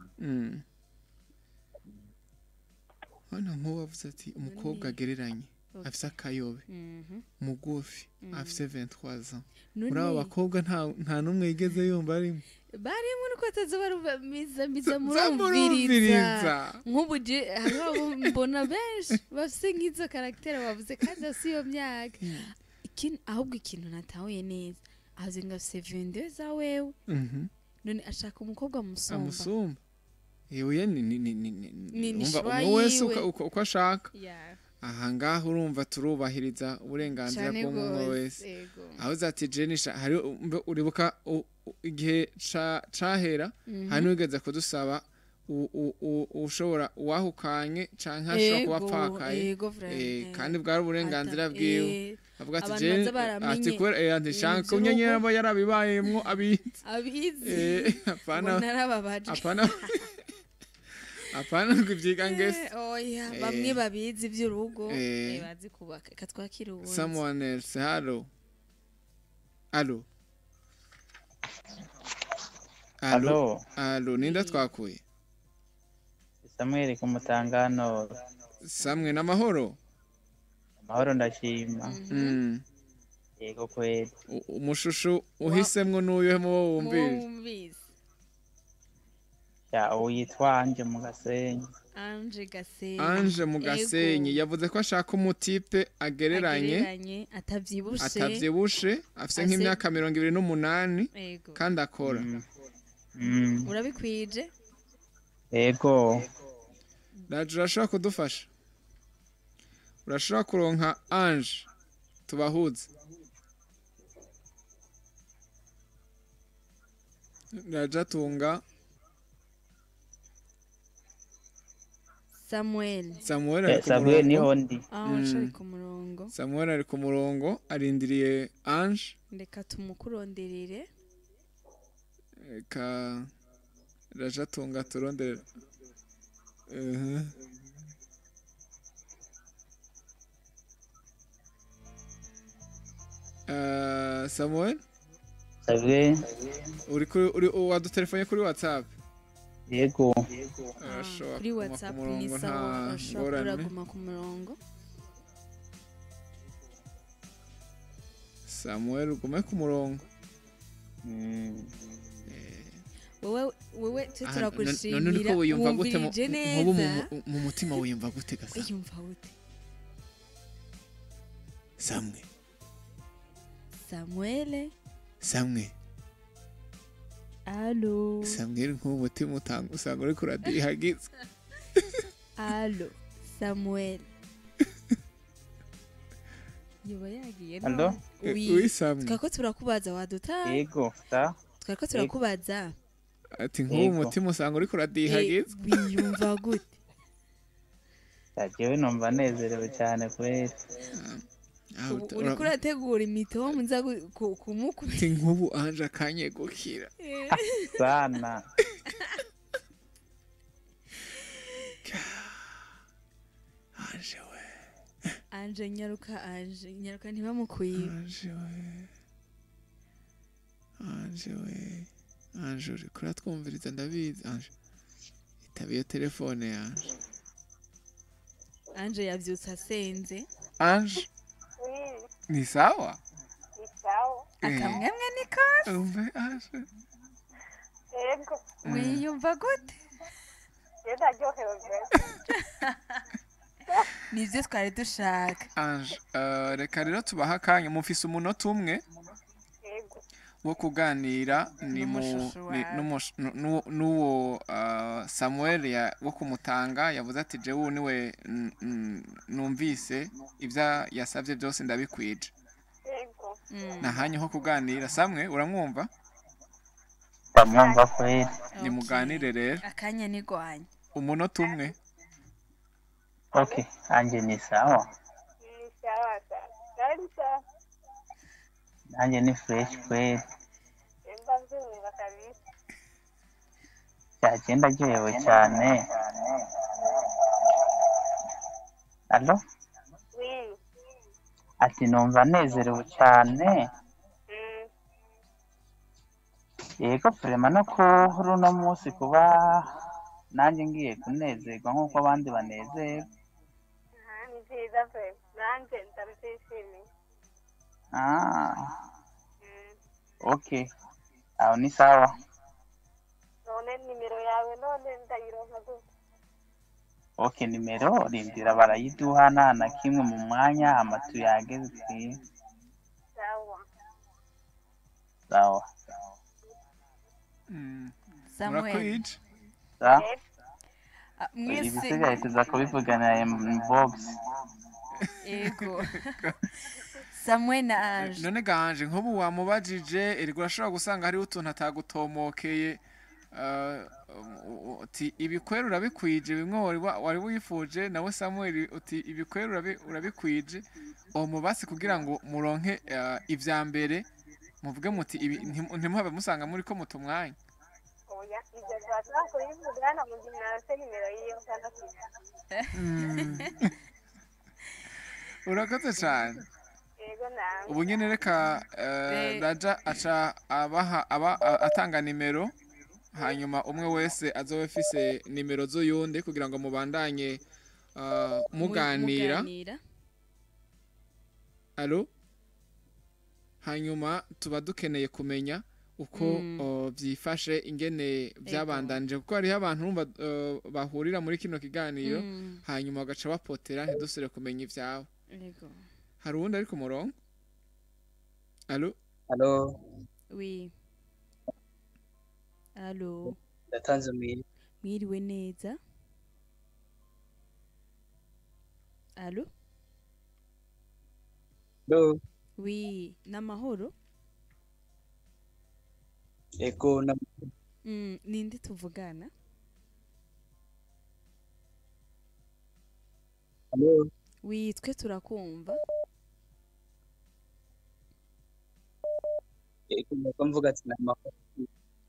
[SPEAKER 2] Hano nkubavuze ati umukobwa agereranye afise akayobe mugufi afise 23 ans. Muri abo bakobwa nta numwe yigeze yumva arimo.
[SPEAKER 3] Barimo nuko ataza barumviza murumviriza. Nk'ubu hariho mbona benshi bafise nk'izo caractère bavuze kandi asi iyo myaka. Ahubwo ikintu natahuye neza avuze ngo afise 22 za wewe. None ashaka umukobwa musumba.
[SPEAKER 2] Amusumba. Yewe ni umva umwe wese uko ashaka. Aha ngaho urumva turubahiriza uburenganzira bw'umwe wese. Aho zati Jenisha hari uribuka igihe cahera hari wigeze kudusaba ushobora uwahukanye canke ashobora kuba apfakaye, kandi bwari uburenganzira bwiwe. Avuga ati je ati kubera ati shanka unyenyera abo yarabibayemwo abizi. Apana apana apana kuvyiga ngese.
[SPEAKER 3] Oya, bamwe babizi by'urugo bazi kubaka. Reka twakire ubundi.
[SPEAKER 2] Someone else. Hello. Allo. Allo. Allo, ninda twakuye?
[SPEAKER 6] Samuel ku Mutangano.
[SPEAKER 2] Samwe n'amahoro?
[SPEAKER 6] Amahoro ndashima. Yego kweli.
[SPEAKER 2] Umushushu uhisemwo n'uyuhe mu bo wumvise?
[SPEAKER 6] Ya uyitwa Anje mu Gasenyi.
[SPEAKER 3] Anje Gasenyi.
[SPEAKER 2] Anje mu Gasenyi yavuze ko ashaka umutipe agereranye atavyibushe afise nk'imyaka 28 kandi akora.
[SPEAKER 3] Urabikwije?
[SPEAKER 6] Yego.
[SPEAKER 2] Raje urashobora kudufasha? Urashobora kuronka Ange tubahuze? Raje tunga
[SPEAKER 3] Samuel.
[SPEAKER 2] Samuel ari ku murongo.
[SPEAKER 6] Niho ndi.
[SPEAKER 3] Ange ari ku murongo.
[SPEAKER 2] Samuel ari ku murongo arindiriye Ange.
[SPEAKER 3] Reka tumukuronderere.
[SPEAKER 2] Reka Raje tunga turonderere. Samuel?
[SPEAKER 6] Sabe.
[SPEAKER 2] Uri wadutelefone kuri WhatsApp?
[SPEAKER 6] Yego.
[SPEAKER 3] Kuri WhatsApp ni sawa, ushobora kuguma ku murongo.
[SPEAKER 2] Samuel ugume ku murongo.
[SPEAKER 3] Wewe turagushimira. Wumvirije neza.
[SPEAKER 2] Mu mutima wiyumva gute gasa?
[SPEAKER 3] Wiyumva gute?
[SPEAKER 2] Samwe.
[SPEAKER 3] Samuel.
[SPEAKER 2] Samwe.
[SPEAKER 3] Allo.
[SPEAKER 2] Samuel nk'umutima utanga usanga uri kuradihagiza.
[SPEAKER 3] Allo Samuel. Yoba yagiye.
[SPEAKER 9] Allo.
[SPEAKER 2] Oui Samwe.
[SPEAKER 3] Twako turakubaza waduta.
[SPEAKER 9] Yego, ta.
[SPEAKER 3] Twako turakubaza.
[SPEAKER 2] Ati nk'ubu mutima usanga uri kuradihagiza.
[SPEAKER 3] Wiyumva gute?
[SPEAKER 9] Jewe numva nezerewe cyane kweri.
[SPEAKER 3] Uriko urategura imitomo nza kumukubita.
[SPEAKER 2] Ati nk'ubu anje akanyegukira.
[SPEAKER 9] Sana.
[SPEAKER 2] Anje we.
[SPEAKER 3] Anje nyaruka, anje nyaruka ntibamukwiye.
[SPEAKER 2] Anje we. Anje we. Anje uriko uratwumviriza ndabizi. Anje itaba iyo telefone yanje.
[SPEAKER 3] Anje yavyutse asenze.
[SPEAKER 2] Anje ni sawa?
[SPEAKER 5] Ni sawa.
[SPEAKER 3] Akamwemwe ni kose.
[SPEAKER 2] Umve Anje.
[SPEAKER 5] Yego.
[SPEAKER 3] Wiyumva gute?
[SPEAKER 5] Ndaryohewe pe.
[SPEAKER 3] Nivyo twari dushaka.
[SPEAKER 2] Anje, reka rero tubaha akanya mufise umunota umwe wo kuganira ni n'uwo Samuel wo kumutanga yavuze ati jewe niwe numvise ibyo yasabye byose ndabikwije. Nahanye ho kuganira. Samwe uramwumva?
[SPEAKER 9] Ndamwumva kweli.
[SPEAKER 2] Ni muganire rero.
[SPEAKER 3] Akanya ni gwanya.
[SPEAKER 2] Umunota umwe.
[SPEAKER 9] Okay, anje ni sawa.
[SPEAKER 5] Ni sawa sawa.
[SPEAKER 9] Nanjye ni fresh kweli. Cyagenda ryohewe cyane. Allo? Ati numva nezerewe cyane. Yego vraiment no kuri uno munsi kuba nanjye ngiye kunezerwa nk'uko abandi banezerwa.
[SPEAKER 5] Ni byiza pe, nanjye ndabyishimiye.
[SPEAKER 9] Okay. Aho ni sawa.
[SPEAKER 5] None nimero yawe none ndayironka gute?
[SPEAKER 9] Okay, nimero rindira barayiduha nta na kimwe mu mwanya amatu yageze.
[SPEAKER 5] Sawa.
[SPEAKER 9] Sawa.
[SPEAKER 3] Samuel.
[SPEAKER 9] Sa? Ibisigaye tuza kubivugana inbox.
[SPEAKER 3] Yego. Samuel na Ange.
[SPEAKER 2] None ganje nk'ubu wamubajije eriko urashobora gusanga hari utuntu atagutomokeye uti ibikwera urabikwije bimwe wari wifuje nawe Samuel uti ibikwera urabikwije mubasi kugira ngo muronke ivya mbere muvuge muti ibi ntimuhabe musanga muri ko mutumwanya.
[SPEAKER 5] Oya ibyo twakora mu gihe narose nimero yiyo kandi.
[SPEAKER 2] Urakoze cyane. Ubu nyene reka Raja aca abaha aba atanga nimero hanyuma umwe wese azobe afise nimero z'uyundi kugira ngo mubandanye muganira. Allo? Hanyuma tuba dukeneye kumenya uko byifashe ingene byabandanije kuko hariho abantu urumva bahurira muri kino kiganiro hanyuma bagaca bapotera ntidusubire kumenya ivyabo.
[SPEAKER 3] Yego.
[SPEAKER 2] Hari uwundi ari ku murongo? Allo?
[SPEAKER 10] Allo?
[SPEAKER 3] Oui. Allo?
[SPEAKER 10] Ndatanze mwiriwe.
[SPEAKER 3] Mwiriwe neza. Allo?
[SPEAKER 10] Allo?
[SPEAKER 3] Oui, namahoro?
[SPEAKER 10] Ego na
[SPEAKER 3] ninde tuvugana?
[SPEAKER 10] Allo?
[SPEAKER 3] Oui, twe turakumva.
[SPEAKER 10] Ego mvuga ati namahoro.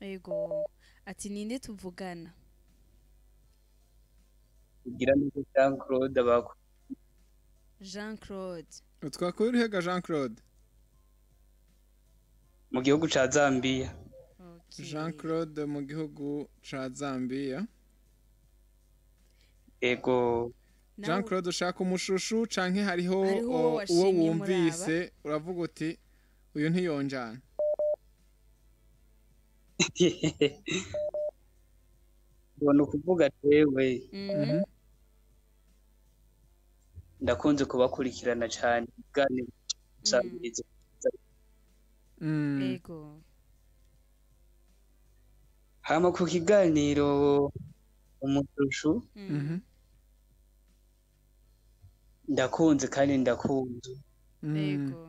[SPEAKER 3] Ego, ati ninde tuvugana?
[SPEAKER 10] Kugira neza Jean Claude abako.
[SPEAKER 3] Jean Claude.
[SPEAKER 2] Utwakuri hega Jean Claude?
[SPEAKER 10] Mu gihugu ca Zambia.
[SPEAKER 3] Okay.
[SPEAKER 2] Jean Claude mu gihugu ca Zambia.
[SPEAKER 10] Ego.
[SPEAKER 2] Jean Claude ushaka umushushu canke hariho uwo wumvise uravuga uti Uyu ntiyonjana.
[SPEAKER 10] Ubona ukuvuga tewe. Ndakunze kubakurikirana cyane ibiganiro by'Isamirizi.
[SPEAKER 3] Yego.
[SPEAKER 10] Hama ku kiganiro umushushu ndakunze kandi ndakunze.
[SPEAKER 3] Yego.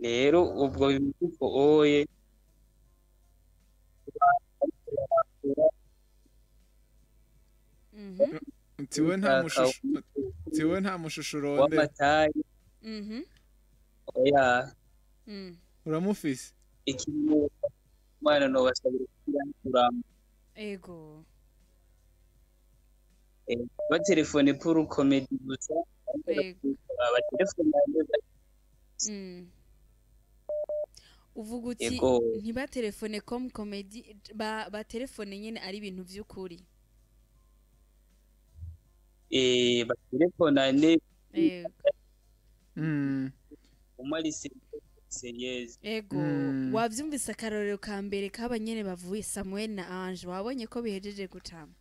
[SPEAKER 10] Rero ubwo bimeze oye
[SPEAKER 2] Tiwe nta mushushu, tiwe nta mushushu ronde.
[SPEAKER 10] Oya.
[SPEAKER 2] Uramufise?
[SPEAKER 10] Ikintu mwana no basabira kuramba.
[SPEAKER 3] Ego.
[SPEAKER 10] Ba telefone pour comedy gusa. Ba telefone.
[SPEAKER 3] Uvuga uti ntiba telefone comme comedy ba telefone nyene ari ibintu vy'ukuri.
[SPEAKER 10] Ba telefone ne. Umari serious.
[SPEAKER 3] Ego wavyumvise akarorero ka mbere kabanyene bavuye Samuel na Ange wabonye ko bihejeje gutama.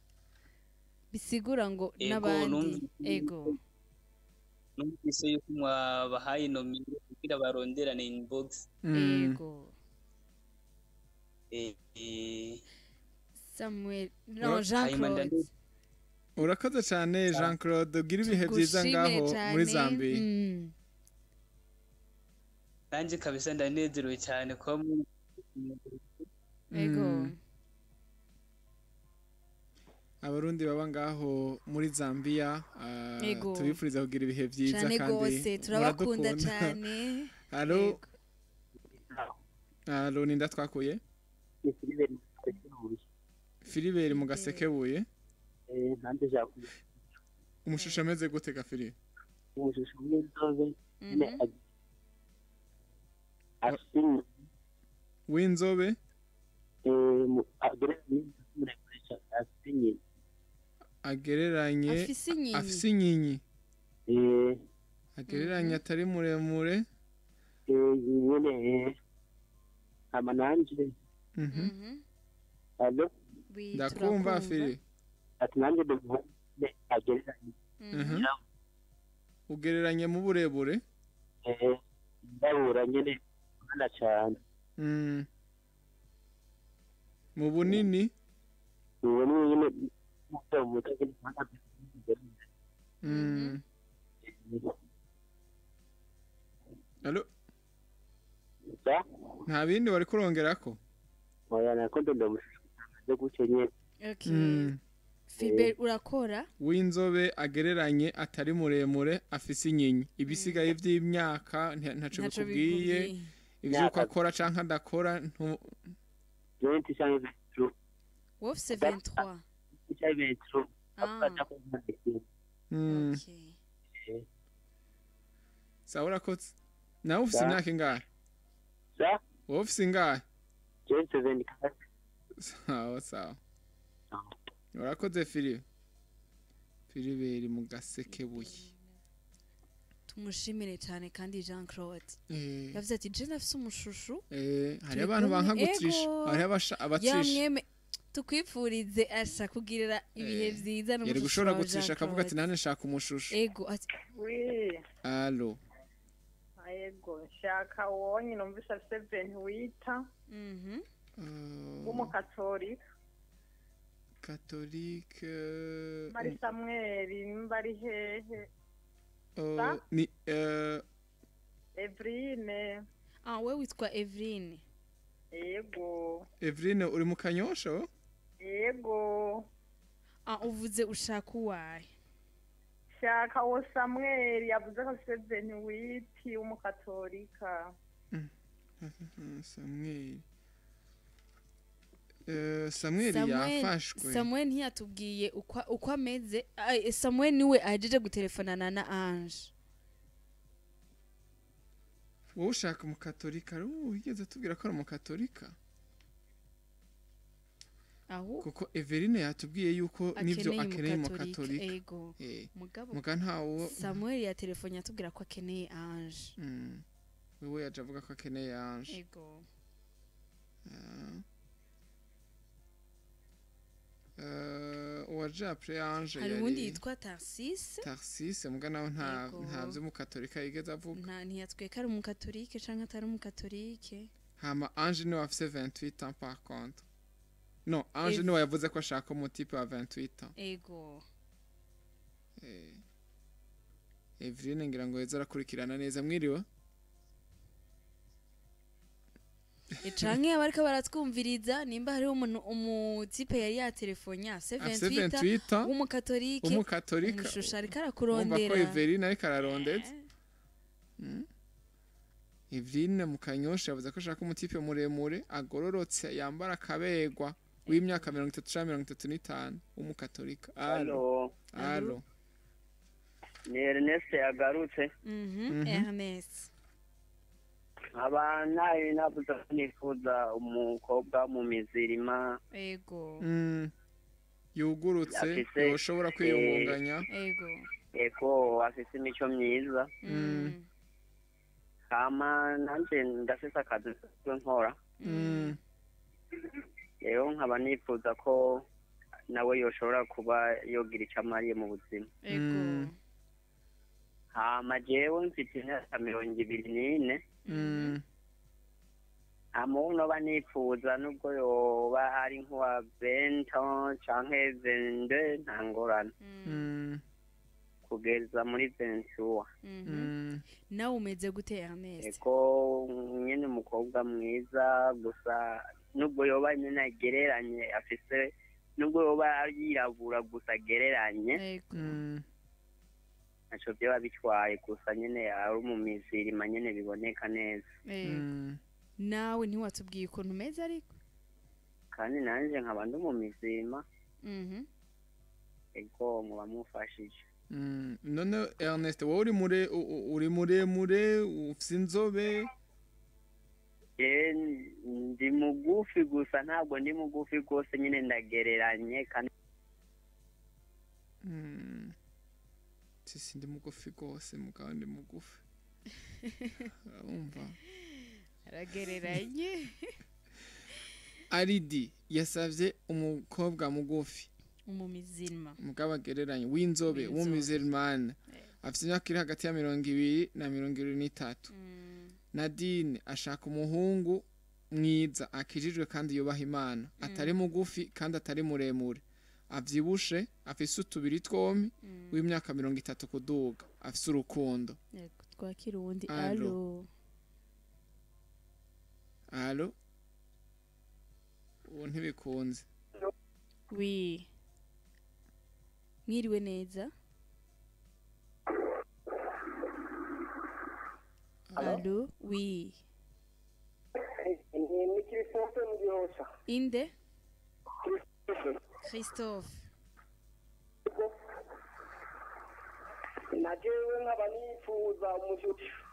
[SPEAKER 3] Bisigura ngo nabandi. Ego.
[SPEAKER 10] Numvise yuko mwabahaye nomero kugira baronderane inbox.
[SPEAKER 3] Ego. Samuel no Jean Claude.
[SPEAKER 2] Urakoze cyane Jean Claude, ugira ibihe byiza ngaho muri Zambia.
[SPEAKER 10] Nanje kabisa ndanezerewe cyane kuba
[SPEAKER 3] Ego.
[SPEAKER 2] Abarundi baba ngaho muri Zambia tubifuriza kugira ibihe byiza kandi
[SPEAKER 3] turabakunda cyane.
[SPEAKER 2] Allo. Allo ninda twakuye? Filibert mu Gasekebuye.
[SPEAKER 11] Nanje jakuye.
[SPEAKER 2] Umushusho ameze gute ga Filibert?
[SPEAKER 11] Umushusho w'inzobe ne
[SPEAKER 2] w'inzobe agereranye afise inyinya agereranye atari muremure
[SPEAKER 11] amananje allo
[SPEAKER 2] ndakumva Fili
[SPEAKER 11] ati nanje agereranye
[SPEAKER 2] ugereranye mu burebure
[SPEAKER 11] ndabura nyene na cyane
[SPEAKER 2] mu bunini Allo nta bindi wari kurongerako?
[SPEAKER 11] Oya nakondo ndamushusho gukenye.
[SPEAKER 3] Okay. Filibert urakora?
[SPEAKER 2] W'inzobe agereranye atari muremure afise inyinya ibisigaye by'imyaka ntaco bikubwiye ivyuko akora canke adakora ntu
[SPEAKER 11] 23
[SPEAKER 3] Wofse 23.
[SPEAKER 2] Okay. Sawa urakotse. Nawe ufise imyaka ingahe?
[SPEAKER 11] Sa?
[SPEAKER 2] Wowe ufise ingahe?
[SPEAKER 11] 24.
[SPEAKER 2] Sawa sawa. Urakoze Filibert. Filibert mu Gasekebuye.
[SPEAKER 3] Tumushimire cyane kandi Jean Claude. Yavuze ati je nafise umushushu.
[SPEAKER 2] Hari abantu banka gutrisha, hari abatrisha.
[SPEAKER 3] Tukwifurize asha kugirira ibihe vyiza
[SPEAKER 2] n'umushushu. Yari gushobora gutrisha akavuga ati nane nshaka umushushu.
[SPEAKER 3] Ego ati
[SPEAKER 5] oui.
[SPEAKER 2] Allo.
[SPEAKER 5] Ego nshaka wonye numvise afise 28. W'umukatolika.
[SPEAKER 2] Katolike
[SPEAKER 5] Mari Samuel mbari hehe?
[SPEAKER 2] Ni
[SPEAKER 5] Evrine.
[SPEAKER 3] Ah we witwa Evrine.
[SPEAKER 5] Yego.
[SPEAKER 2] Evrine uri mu Kanyosha?
[SPEAKER 5] Yego.
[SPEAKER 3] Ah uvuze ushaka uwahe?
[SPEAKER 5] Shaka uwo Samuel yavuze ko afise 28 w'umukatolika.
[SPEAKER 2] Samuel. Samuel yafashwe.
[SPEAKER 3] Samuel ntiyatubwiye uko ameze. Samuel niwe ajeje gutelefonana na Ange.
[SPEAKER 2] Wowe ushaka umukatolika wigeze tubwira ko ari umukatolika?
[SPEAKER 3] Aho
[SPEAKER 2] kuko Everine yatubwiye yuko nivyo akeneye umukatolika.
[SPEAKER 3] Ego. Mugabo
[SPEAKER 2] muga ntawo
[SPEAKER 3] Samuel ya telefone yatubwira ko akeneye Ange.
[SPEAKER 2] Wewe yaje avuga ko akeneye Ange.
[SPEAKER 3] Ego.
[SPEAKER 2] Uwaje après Ange
[SPEAKER 3] hari uwundi yitwa Tarcisse.
[SPEAKER 2] Tarcisse muga nawe nta vy'umukatolika yigeze avuga.
[SPEAKER 3] Nta ntiyatweka ari umukatolike canke atari umukatolike.
[SPEAKER 2] Hama Ange niwe afise 28 ans par contre. Non, Ange niwe yavuze ko ashaka umutipe wa 28 ans.
[SPEAKER 3] Ego.
[SPEAKER 2] Eveline ngira ngo yeza arakurikirana neza. Mwiriwe?
[SPEAKER 3] Canke abariko baratwumviriza nimba hariho umuntu umutipe yari yatelefonya afise 28 w'umukatolike umushusha ariko arakurondera.
[SPEAKER 2] Umva ko Eveline ariko ararondeza. Eveline Mukanyosha yavuze ko ashaka umutipe muremure agororotse yambara akabegwa w'imyaka 30 canke 35 w'umukatolika. Allo. Allo.
[SPEAKER 6] Ni Ernest yagarutse.
[SPEAKER 3] Ernest.
[SPEAKER 6] Abana nabuze nifuza umukobwa mu mizirima.
[SPEAKER 3] Ego.
[SPEAKER 2] Yugurutse yoshobora kwiyungunganya.
[SPEAKER 3] Ego.
[SPEAKER 6] Ego afise imico myiza. Hama nanje ndafise akazi nkora. Rero nkaba nifuza ko nawe yoshobora kuba yogira icyo amariye mu buzima.
[SPEAKER 3] Ego.
[SPEAKER 6] Hama jewe mfite imyaka 24. Hama noba nifuza nubwo yoba ari nk'uwa 20 canke 22 nta ngorane. Kugeza muri 23.
[SPEAKER 3] Nawe umeze gute Ernest?
[SPEAKER 6] Ego nyene umukobwa mwiza gusa nubwo yoba nyene agereranye afise nubwo yoba yirabura gusa agereranye.
[SPEAKER 3] Ego.
[SPEAKER 6] Naco byo bitwaye gusa nyene ari mu mizirima nyene biboneka neza.
[SPEAKER 3] Nawe ntiwatubwiye ukuntu umeze ariko?
[SPEAKER 6] Kandi nanje nkaba ndi mu mizirima. Ego muba mufashije.
[SPEAKER 2] None Ernest wowe uri muremure ufise inzobe?
[SPEAKER 6] Ndi mugufi gusa ntabwo ndi mugufi rwose nyine ndagereranye kandi
[SPEAKER 2] sisi ndi mugufi rwose mugabo ndi mugufi. Urumva
[SPEAKER 3] aragereranye.
[SPEAKER 2] Aridi yasavye umukobwa mugufi
[SPEAKER 3] umumizirima
[SPEAKER 2] mugabo agereranye w'inzobe w'umuzirmana afite imyaka iri hagati ya 20 na 23. Nadine ashaka umuhungu mwiza akijijwe kandi yubaha Imana, atari mugufi kandi atari muremure, avyibushe, afise utubiri twompi, w'imyaka 30 kuduga, afise urukundo.
[SPEAKER 3] Yego twakira uwundi. Allo.
[SPEAKER 2] Allo. Uwo ntibikunze.
[SPEAKER 3] Oui. Mwiriwe neza. Allo, oui.
[SPEAKER 4] Ni Christophe mu Gihosha.
[SPEAKER 3] Inde? Christophe.
[SPEAKER 4] Na jewe nkaba nifuza umushushu.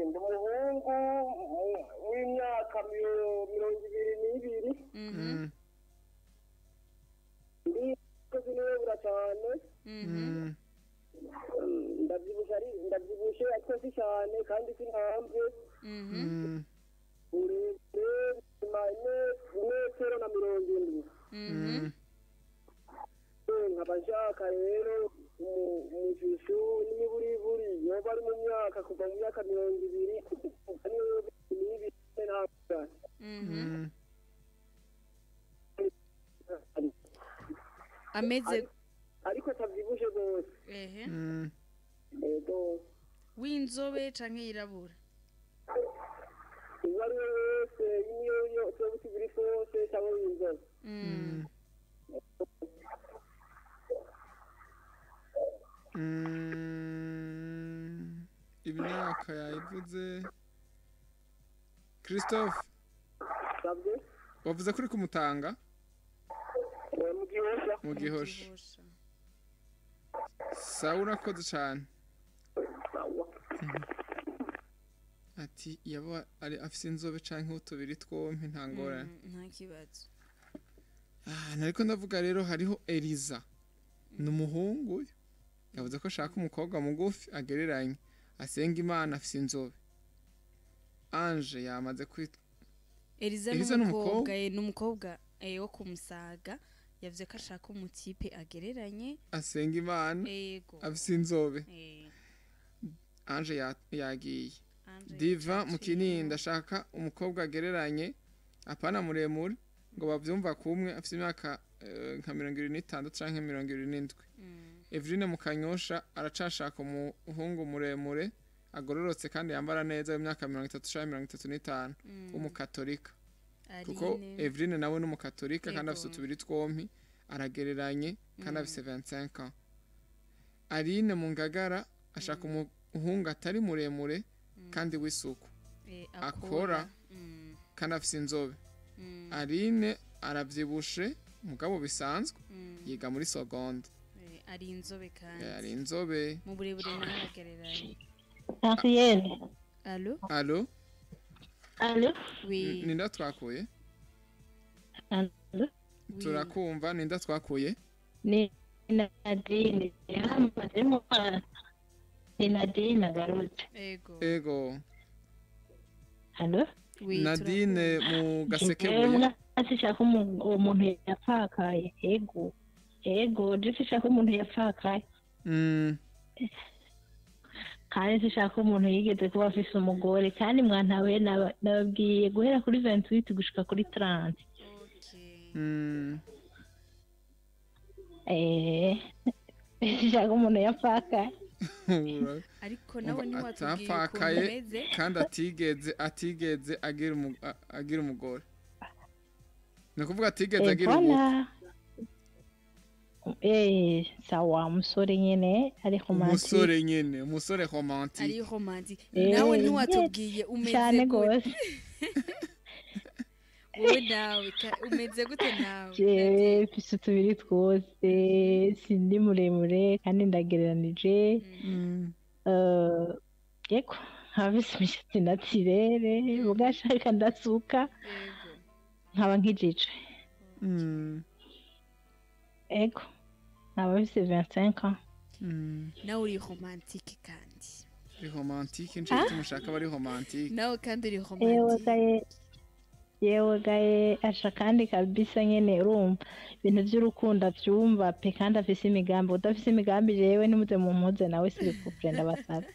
[SPEAKER 4] Ndi umuhungu w'imyaka 22. Ndi sinibura cyane. Ndabyibushe ariko si cyane kandi sinkamvye. Urebye metero na 70. Nkaba nshaka rero umushushu n'imiburiburi yoba ari mu myaka kuva mu myaka 20 n'ibiri.
[SPEAKER 3] Ameze
[SPEAKER 4] ariko atavyibushe gose.
[SPEAKER 3] Ehe.
[SPEAKER 4] Ego.
[SPEAKER 3] W'inzobe canke yirabura?
[SPEAKER 4] Uwo ari we wese niyo yo tubiri fose cyangwa w'inzobe.
[SPEAKER 2] Imyaka yayivuze. Christophe. Wavuze kuri kumutanga? Mu Gihosha. Sawa urakoze cyane. Ati yaba ari afise inzobe canke utubiri twompi nta ngorane.
[SPEAKER 3] Nta kibazo.
[SPEAKER 2] Nariko ndavuga rero hariho Eliza. Ni umuhungu yavuze ko ashaka umukobwa mugufi agereranye Asenga Imana afise inzobe. Ange yamaze kwitwa
[SPEAKER 3] Eliza n'umukobwa, n'umukobwa wo kumusaga yavuze ko ashaka umutipe agereranye
[SPEAKER 2] asenga Imana afise inzobe. Ange yagiye. Diva mu Kinindo ashaka umukobwa agereranye apana muremure ngo bavyumva kumwe afise imyaka nka 76 canke 77. Eveline mu Kanyosha aracashaka umuhungu muremure agororotse kandi yambara neza w'imyaka 30 canke 35 w'umukatolika. Kuko Eveline nawe n'umukatolika kandi afise utubiri twompi aragereranye kandi afise 25 ans. Aline mu Ngagara ashaka umuhungu atari muremure kandi w'isuku akora kandi afise inzobe. Aline aravyibushe mugabo bisanzwe yiga muri seconde.
[SPEAKER 3] Ari inzobe kandi
[SPEAKER 2] ari inzobe
[SPEAKER 3] mu burebure n'agereranye.
[SPEAKER 5] Ariel.
[SPEAKER 3] Allo?
[SPEAKER 2] Allo?
[SPEAKER 5] Allo?
[SPEAKER 3] Oui.
[SPEAKER 2] Ninda twakuye?
[SPEAKER 5] Allo?
[SPEAKER 2] Turakumva, ninda twakuye?
[SPEAKER 5] Ni Nadine. Ni Nadine agarutse.
[SPEAKER 3] Ego.
[SPEAKER 2] Ego.
[SPEAKER 5] Allo?
[SPEAKER 3] Oui.
[SPEAKER 2] Nadine mu Gasekebuye.
[SPEAKER 5] Ashaka umuntu yapfakaye. Ego. Ego, ndishaka umuntu yapfakaye. Kandi sishaka umuntu yigeze kuba afise umugore kandi mwantawe nababwiye guhera kuri 28 gushika kuri 30. Sishaka umuntu yapfakaye.
[SPEAKER 3] Ariko nawe ntiwatubwiye ukuntu umeze
[SPEAKER 2] kandi atigeze agira umugore. Ni kuvuga atigeze agira umugore.
[SPEAKER 5] Sawa musore nyene ari romantique.
[SPEAKER 2] Musore nyene, musore romantique.
[SPEAKER 3] Ari romantique. Nawe ntiwatubwiye umeze gute? Wowe nawe umeze gute nawe?
[SPEAKER 5] Je mfise utubiri twose, sindi muremure kandi ndagereranije. Yego, nkaba mfise imishatsi naturelle, mugashaka ndasuka. Nkaba nkijije. Ego. Nkaba mfise 25 ans.
[SPEAKER 3] Nawe uri romantique kandi.
[SPEAKER 2] Uri romantique, nje tumushaka bari romantique.
[SPEAKER 3] Nawe kandi uri romantique.
[SPEAKER 5] Yewe gaye asha kandi kabisa nyene urumva ibintu by'urukundo avyumva pe kandi afise imigambi. Udafise imigambi jewe nimuze mumpuze nawe s'il vous plaît ndabasaba.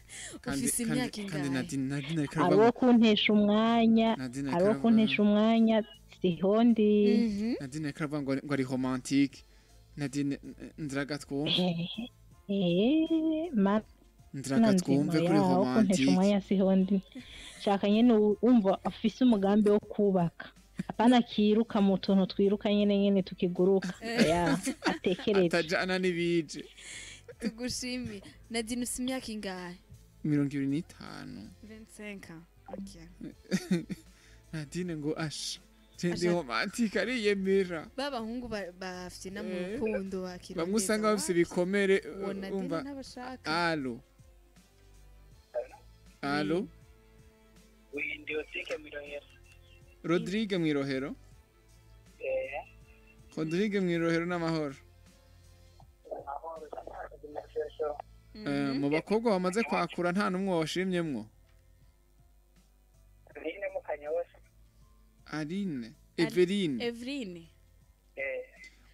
[SPEAKER 3] Ufise imyaka ingahe?
[SPEAKER 2] Nadine
[SPEAKER 5] ari kuntesha umwanya, ari kuntesha umwanya sihondi.
[SPEAKER 2] Nadine karavuga ngo ari romantique. Nadine ndraga twumve. Ndraga twumve kuri romantique.
[SPEAKER 5] Umwanya sihondi. Shaka nyene umva afise umugambi wo kubaka. Apana kiruka mu tuntu twiruka nyene tukiguruka. Ya atekereze.
[SPEAKER 2] Atajana nibije.
[SPEAKER 3] Tugushimi. Nadine ufise imyaka ingahe?
[SPEAKER 2] 25.
[SPEAKER 3] 25. Okay.
[SPEAKER 2] Nadine ngo asha. Ndi romantique ariyemera.
[SPEAKER 3] Babahungu bafite na mu rukundo bakira.
[SPEAKER 2] Bamwe usanga bafise ibikomere umva. Allo. Allo.
[SPEAKER 12] Oui, ndi Rodrigue Mwirohero.
[SPEAKER 2] Rodrigue Mwirohero? Rodrigue Mwirohero n'amahoro.
[SPEAKER 12] Amahoro.
[SPEAKER 2] Mu bakobwa bamaze kwakura nta numwe washimyemwo.
[SPEAKER 12] Aline mu Kanyosha.
[SPEAKER 2] Aline, Everine.
[SPEAKER 3] Everine.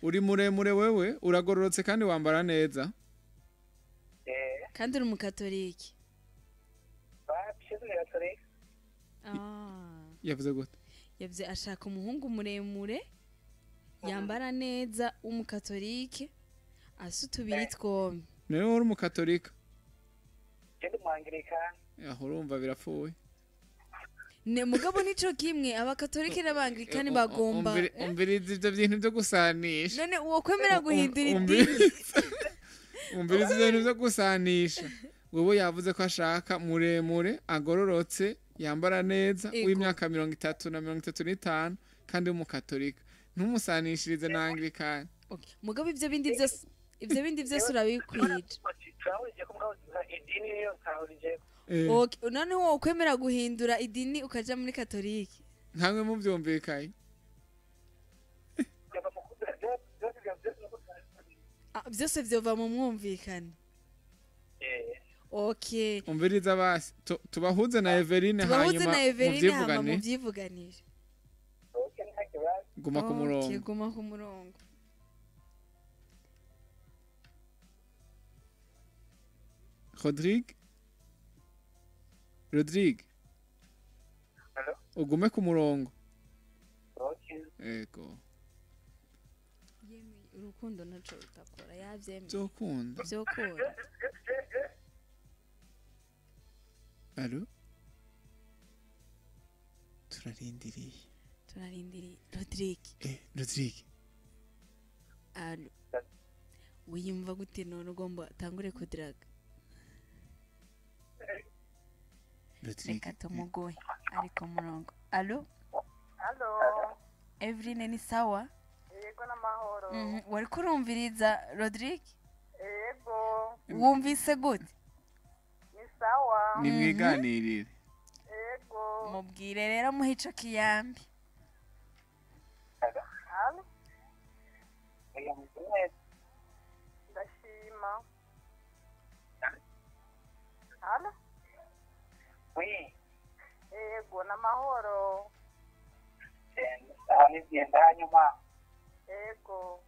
[SPEAKER 2] Uri muremure wewe, uragororotse kandi wambara neza.
[SPEAKER 3] Kandi uri umukatoliki.
[SPEAKER 2] Yavuze gute?
[SPEAKER 3] Yavuze ashaka umuhungu muremure yambara neza w'umukatolike asa utubiri twombi.
[SPEAKER 2] Niwe uri umukatolika?
[SPEAKER 12] Je ndi umwangilikani.
[SPEAKER 2] Aho urumva birapfuye.
[SPEAKER 3] Ne mugabo nico kimwe abakatolike n'abangilikani bagomba.
[SPEAKER 2] Umviriza ivyo bintu byo gusanisha.
[SPEAKER 3] None uwo kwemera guhindura idini.
[SPEAKER 2] Umviriza ivyo bintu byo gusanisha. Wewe yavuze ko ashaka muremure agororotse yambara neza w'imyaka 30 na 35 kandi w'umukatolika. Ntumusanishirize na Anglikani.
[SPEAKER 3] Okay. Mugabo ivyo bindi byose urabikwije. Okay, none wowe kwemera guhindura idini ukaja muri katolike.
[SPEAKER 2] Ntamwe muvyumvikaye.
[SPEAKER 3] Byose vyova mu mwumvikano. Okay.
[SPEAKER 2] Umviriza basi tubahuze na Everine hanyuma
[SPEAKER 3] muvyivuganire.
[SPEAKER 12] Okay, nta kibazo.
[SPEAKER 2] Guma ku murongo.
[SPEAKER 3] Okay, guma ku murongo.
[SPEAKER 2] Rodrigue. Rodrigue.
[SPEAKER 12] Hello.
[SPEAKER 2] Ugume ku murongo.
[SPEAKER 12] Okay.
[SPEAKER 2] Ego.
[SPEAKER 3] Yemi urukundo naco rutakora yavyemeye.
[SPEAKER 2] Byokunda.
[SPEAKER 3] Byokunda.
[SPEAKER 2] Allo? Turarindiriye.
[SPEAKER 3] Turarindiriye. Rodrigue.
[SPEAKER 2] Rodrigue.
[SPEAKER 3] Allo. Wiyumva gute none ugomba tangure kudraga? Reka tumugohe ari ku murongo. Allo?
[SPEAKER 5] Allo.
[SPEAKER 3] Eveline ni sawa?
[SPEAKER 5] Yego n'amahoro.
[SPEAKER 3] Wari kurumviriza Rodrigue?
[SPEAKER 5] Yego.
[SPEAKER 3] Wumvise gute?
[SPEAKER 5] Ni sawa.
[SPEAKER 2] Ni mwiganirire.
[SPEAKER 5] Yego.
[SPEAKER 3] Mubwire rero muhe ico kiyambi.
[SPEAKER 5] Allo? Ndashima. Allo?
[SPEAKER 12] Oui.
[SPEAKER 5] Yego n'amahoro.
[SPEAKER 12] Aho nigenda hanyuma.
[SPEAKER 5] Yego.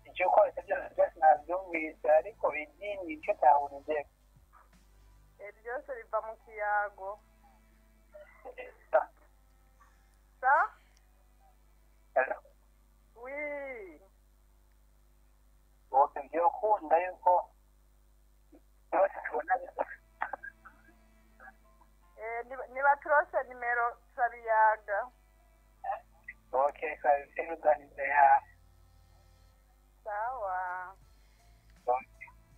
[SPEAKER 12] Icyo kose byose nabyumvise ariko idini icyo tahurije.
[SPEAKER 5] Byose biva mu kiyago. Sa? Oui.
[SPEAKER 12] Bose byokunda yuko byose tubona
[SPEAKER 5] niba turose nimero turabiyaga.
[SPEAKER 12] Okay, kabiruganize ya.
[SPEAKER 5] Sawa.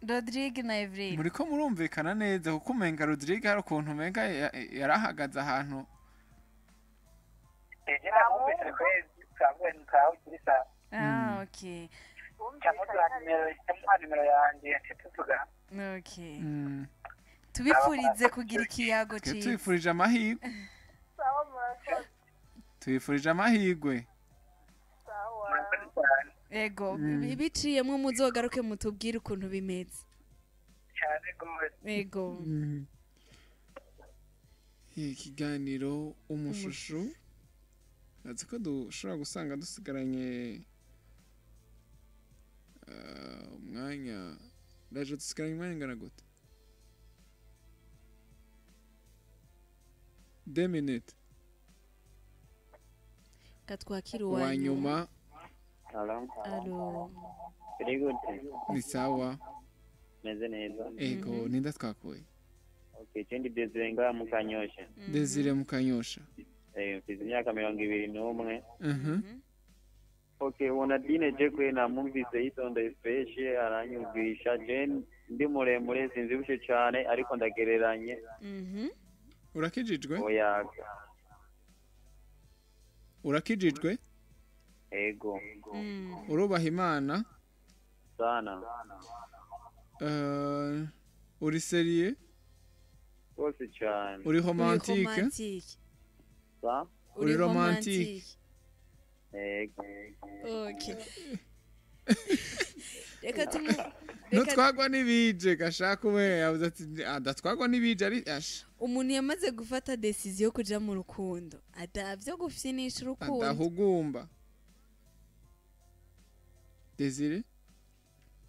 [SPEAKER 3] Rodrigue na Evrine.
[SPEAKER 2] Muriko murumvikana neza kuko umenga Rodrigue hari ukuntu umenga yarahagaze ahantu.
[SPEAKER 12] Eje namwumvise kwezi kabwe ntaho kirisa.
[SPEAKER 3] Ah, okay.
[SPEAKER 12] Cyangwa nimero yanjye tuvuga.
[SPEAKER 3] Okay. Tubifurize kugira ikiyago cyiza.
[SPEAKER 2] Tubifurije amahirwe.
[SPEAKER 5] Sawa murakoze.
[SPEAKER 2] Tubifurije amahirwe.
[SPEAKER 5] Sawa.
[SPEAKER 3] Ego, biciyemwo muzogaruke mutubwire ukuntu bimeze.
[SPEAKER 12] Cyane gose.
[SPEAKER 3] Ego.
[SPEAKER 2] Ikiganiro umushushu. Azi ko dushobora gusanga dusigaranye umwanya. Ndaje dusigaranye umwanya ngana gute? 2 minutes.
[SPEAKER 3] Katwakira uwanyuma.
[SPEAKER 10] Allo.
[SPEAKER 3] Allo.
[SPEAKER 10] Very good.
[SPEAKER 2] Ni sawa.
[SPEAKER 10] Meze neza.
[SPEAKER 2] Ego, ninda twakuye.
[SPEAKER 10] Okay, chendi Desire nga mukanyosha.
[SPEAKER 2] Desire mukanyosha.
[SPEAKER 10] Mfite imyaka 21. Okay, Nadine je kwe namwumvise yitonda fresh aranyumvisha je ndi muremure sinzibushe cyane ariko ndagereranye.
[SPEAKER 2] Urakijijwe?
[SPEAKER 10] Oya.
[SPEAKER 2] Urakijijwe?
[SPEAKER 10] Ego.
[SPEAKER 2] Urubaha Imana?
[SPEAKER 10] Sana.
[SPEAKER 2] Uri seriye?
[SPEAKER 10] Rwose cyane.
[SPEAKER 2] Uri romantique?
[SPEAKER 10] Sa?
[SPEAKER 2] Uri romantique?
[SPEAKER 10] Ego.
[SPEAKER 3] Okay. Reka tumu
[SPEAKER 2] nutwagwa n'ibije gashaka we yavuze ati adatwagwa n'ibije ari asha.
[SPEAKER 3] Umuntu yamaze gufata decision yo kuja mu rukundo adavyo gufyinisha urukundo
[SPEAKER 2] adahugumba. Desire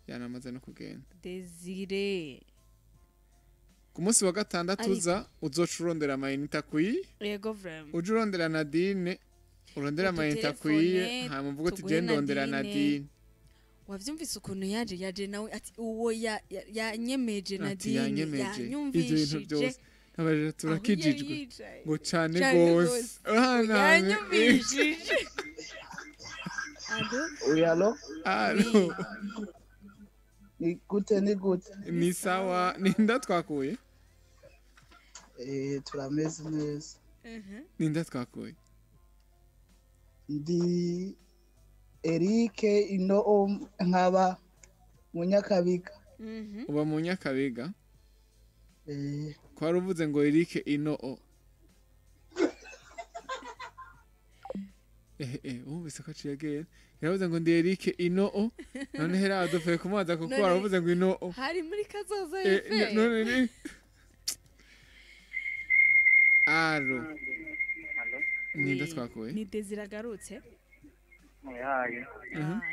[SPEAKER 2] yanamaze no kugenda.
[SPEAKER 3] Desire
[SPEAKER 2] ku munsi wa gatandatu uza uzoca urondera amayinite akwiye.
[SPEAKER 3] Yego vraiment.
[SPEAKER 2] Uje urondera Nadine urondera amayinite akwiye hanyuma uvuge uti je ndondera Nadine.
[SPEAKER 3] Wavyumvise ukuntu yaje nawe ati uwo yanyemeje Nadine yanyumvishije
[SPEAKER 2] nabaje turakijijwe ngo cyane gose
[SPEAKER 3] yanyumvishije. Allo?
[SPEAKER 13] Oui, allo?
[SPEAKER 2] Allo.
[SPEAKER 13] Ni gute ni gute?
[SPEAKER 2] Ni sawa, ninda twakuye?
[SPEAKER 13] Turameze neza.
[SPEAKER 2] Ninda twakuye?
[SPEAKER 13] Ndi Eric ino nkaba Munyakabiga.
[SPEAKER 2] Uba Munyakabiga? Ko wari uvuze ngo Eric ino o. Wumvise ko aciye agenda. Yaravuze ngo ndi Eric ino none hera adupfuye kumubaza kuko waravuze ngo ino
[SPEAKER 3] hari muri Kazoza FM.
[SPEAKER 2] None ni Alo. Ninde twakuye?
[SPEAKER 3] Ni Desire agarutse.
[SPEAKER 9] Oyaye.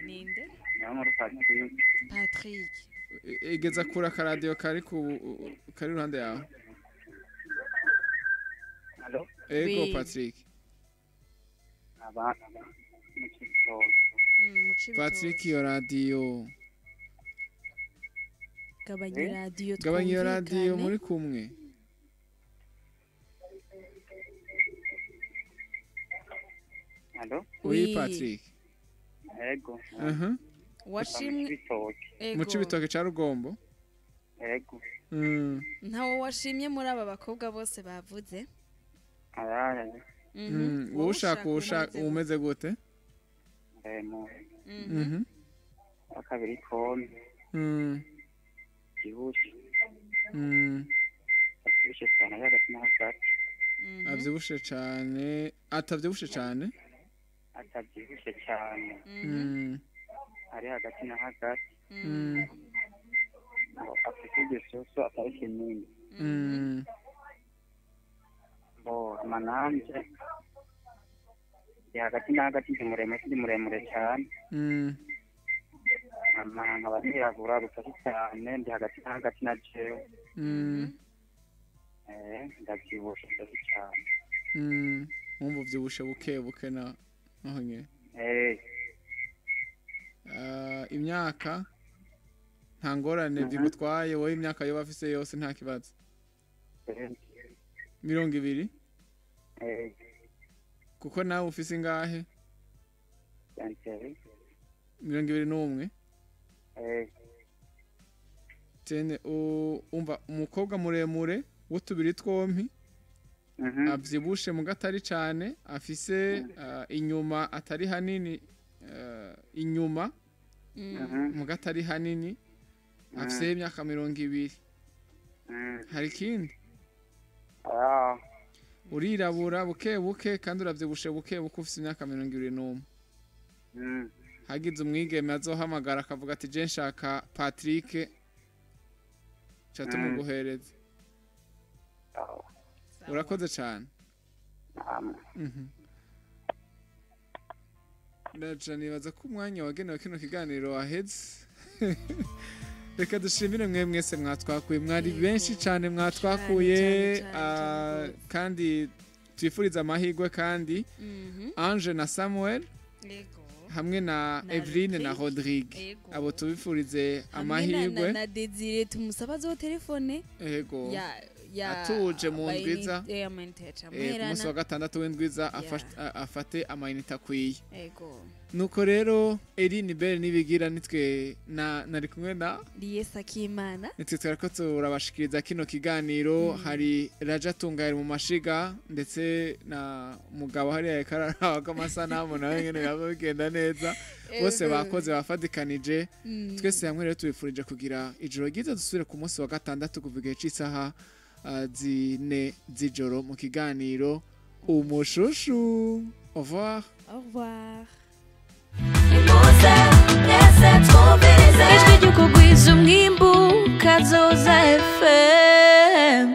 [SPEAKER 3] Ninde?
[SPEAKER 9] Nyamara Patrick.
[SPEAKER 3] Patrick.
[SPEAKER 2] Igeza kura akaradiyo kari ku kari iruhande yawe.
[SPEAKER 9] Alo.
[SPEAKER 2] Ego Patrick.
[SPEAKER 9] Abana.
[SPEAKER 2] Patrick iyo radiyo.
[SPEAKER 3] Gabanya radiyo.
[SPEAKER 2] Gabanya iyo radiyo muri kumwe.
[SPEAKER 9] Alo.
[SPEAKER 2] Oui Patrick.
[SPEAKER 9] Ego.
[SPEAKER 3] Washimwe.
[SPEAKER 2] Mu Cibitoke ca Rugombo.
[SPEAKER 9] Ego.
[SPEAKER 3] Ntawo washimye muri aba bakobwa bose bavuze.
[SPEAKER 2] Wowe ushaka umeze gute?
[SPEAKER 9] Akabiri kome. Byibushe. Abyibushe cyane hagati na hagati.
[SPEAKER 2] Abyibushe cyane, atabyibushe cyane?
[SPEAKER 9] Atabyibushe cyane. Ari hagati na hagati. Afite igisusu atari kinini. Bo amananje ndi hagati na hagati, ndi muremure ndi muremure cyane. Nkaba nirabura gusa cyane, ndi hagati na hagati na jewe. Ndabyibushe ndetse cyane.
[SPEAKER 2] Wumva ubyibushe buke buke na naho nyine. Imyaka nta ngorane bigutwaye wowe, imyaka yoba afise yose nta kibazo. 20? Kuko nawe ufise ingahe? 21. Tene umva umukobwa muremure w'utubiri twompi avyibushe mu gatari cane, afise inyuma atari hanini, inyuma mu gatari hanini, afise imyaka 20. Hari ikindi? Urirabura buke buke kandi uravyibushe buke buke, ufise imyaka 21. Hagize umwigeme azohamagara akavuga ati je nshaka Patrick, ca tumuguhereze. Urakoze cyane. Ndaca nibaza ko umwanya wagenewe kino kiganiro waheze. Reka dushimire mwe mwese mwatwakuye, mwari benshi cyane mwatwakuye, kandi twifuriza amahirwe kandi Ange na Samuel hamwe na Eveline na Rodrigue, abo tubifurize amahirwe.
[SPEAKER 3] Na Desire tumusaba zo telefone.
[SPEAKER 2] Ego. Atuje mu ndwiza. Ku munsi wa gatandatu w'indwiza afate amayinite akwiye. Nuko rero Eline Bell nibigira nitwe na nari kumwe na
[SPEAKER 3] Liesa Kimana,
[SPEAKER 2] nitwe twariko turabashikiriza kino kiganiro. Hari Raja Tungayira mu mashiga ndetse na mugabo hariya yakararaga amasanamu nawe nyene yaba bigenda neza. Bose bakoze bafadikanije. Twese hamwe rero tubifurije kugira ijoro ryiza, dusubire ku munsi wa gatandatu kuva igihe c'isaha 4 z'ijoro mu kiganiro Umushushu. Au revoir.
[SPEAKER 3] Au revoir.
[SPEAKER 14] Ijwi ry'ukugwiza umwimbu Kazoza FM.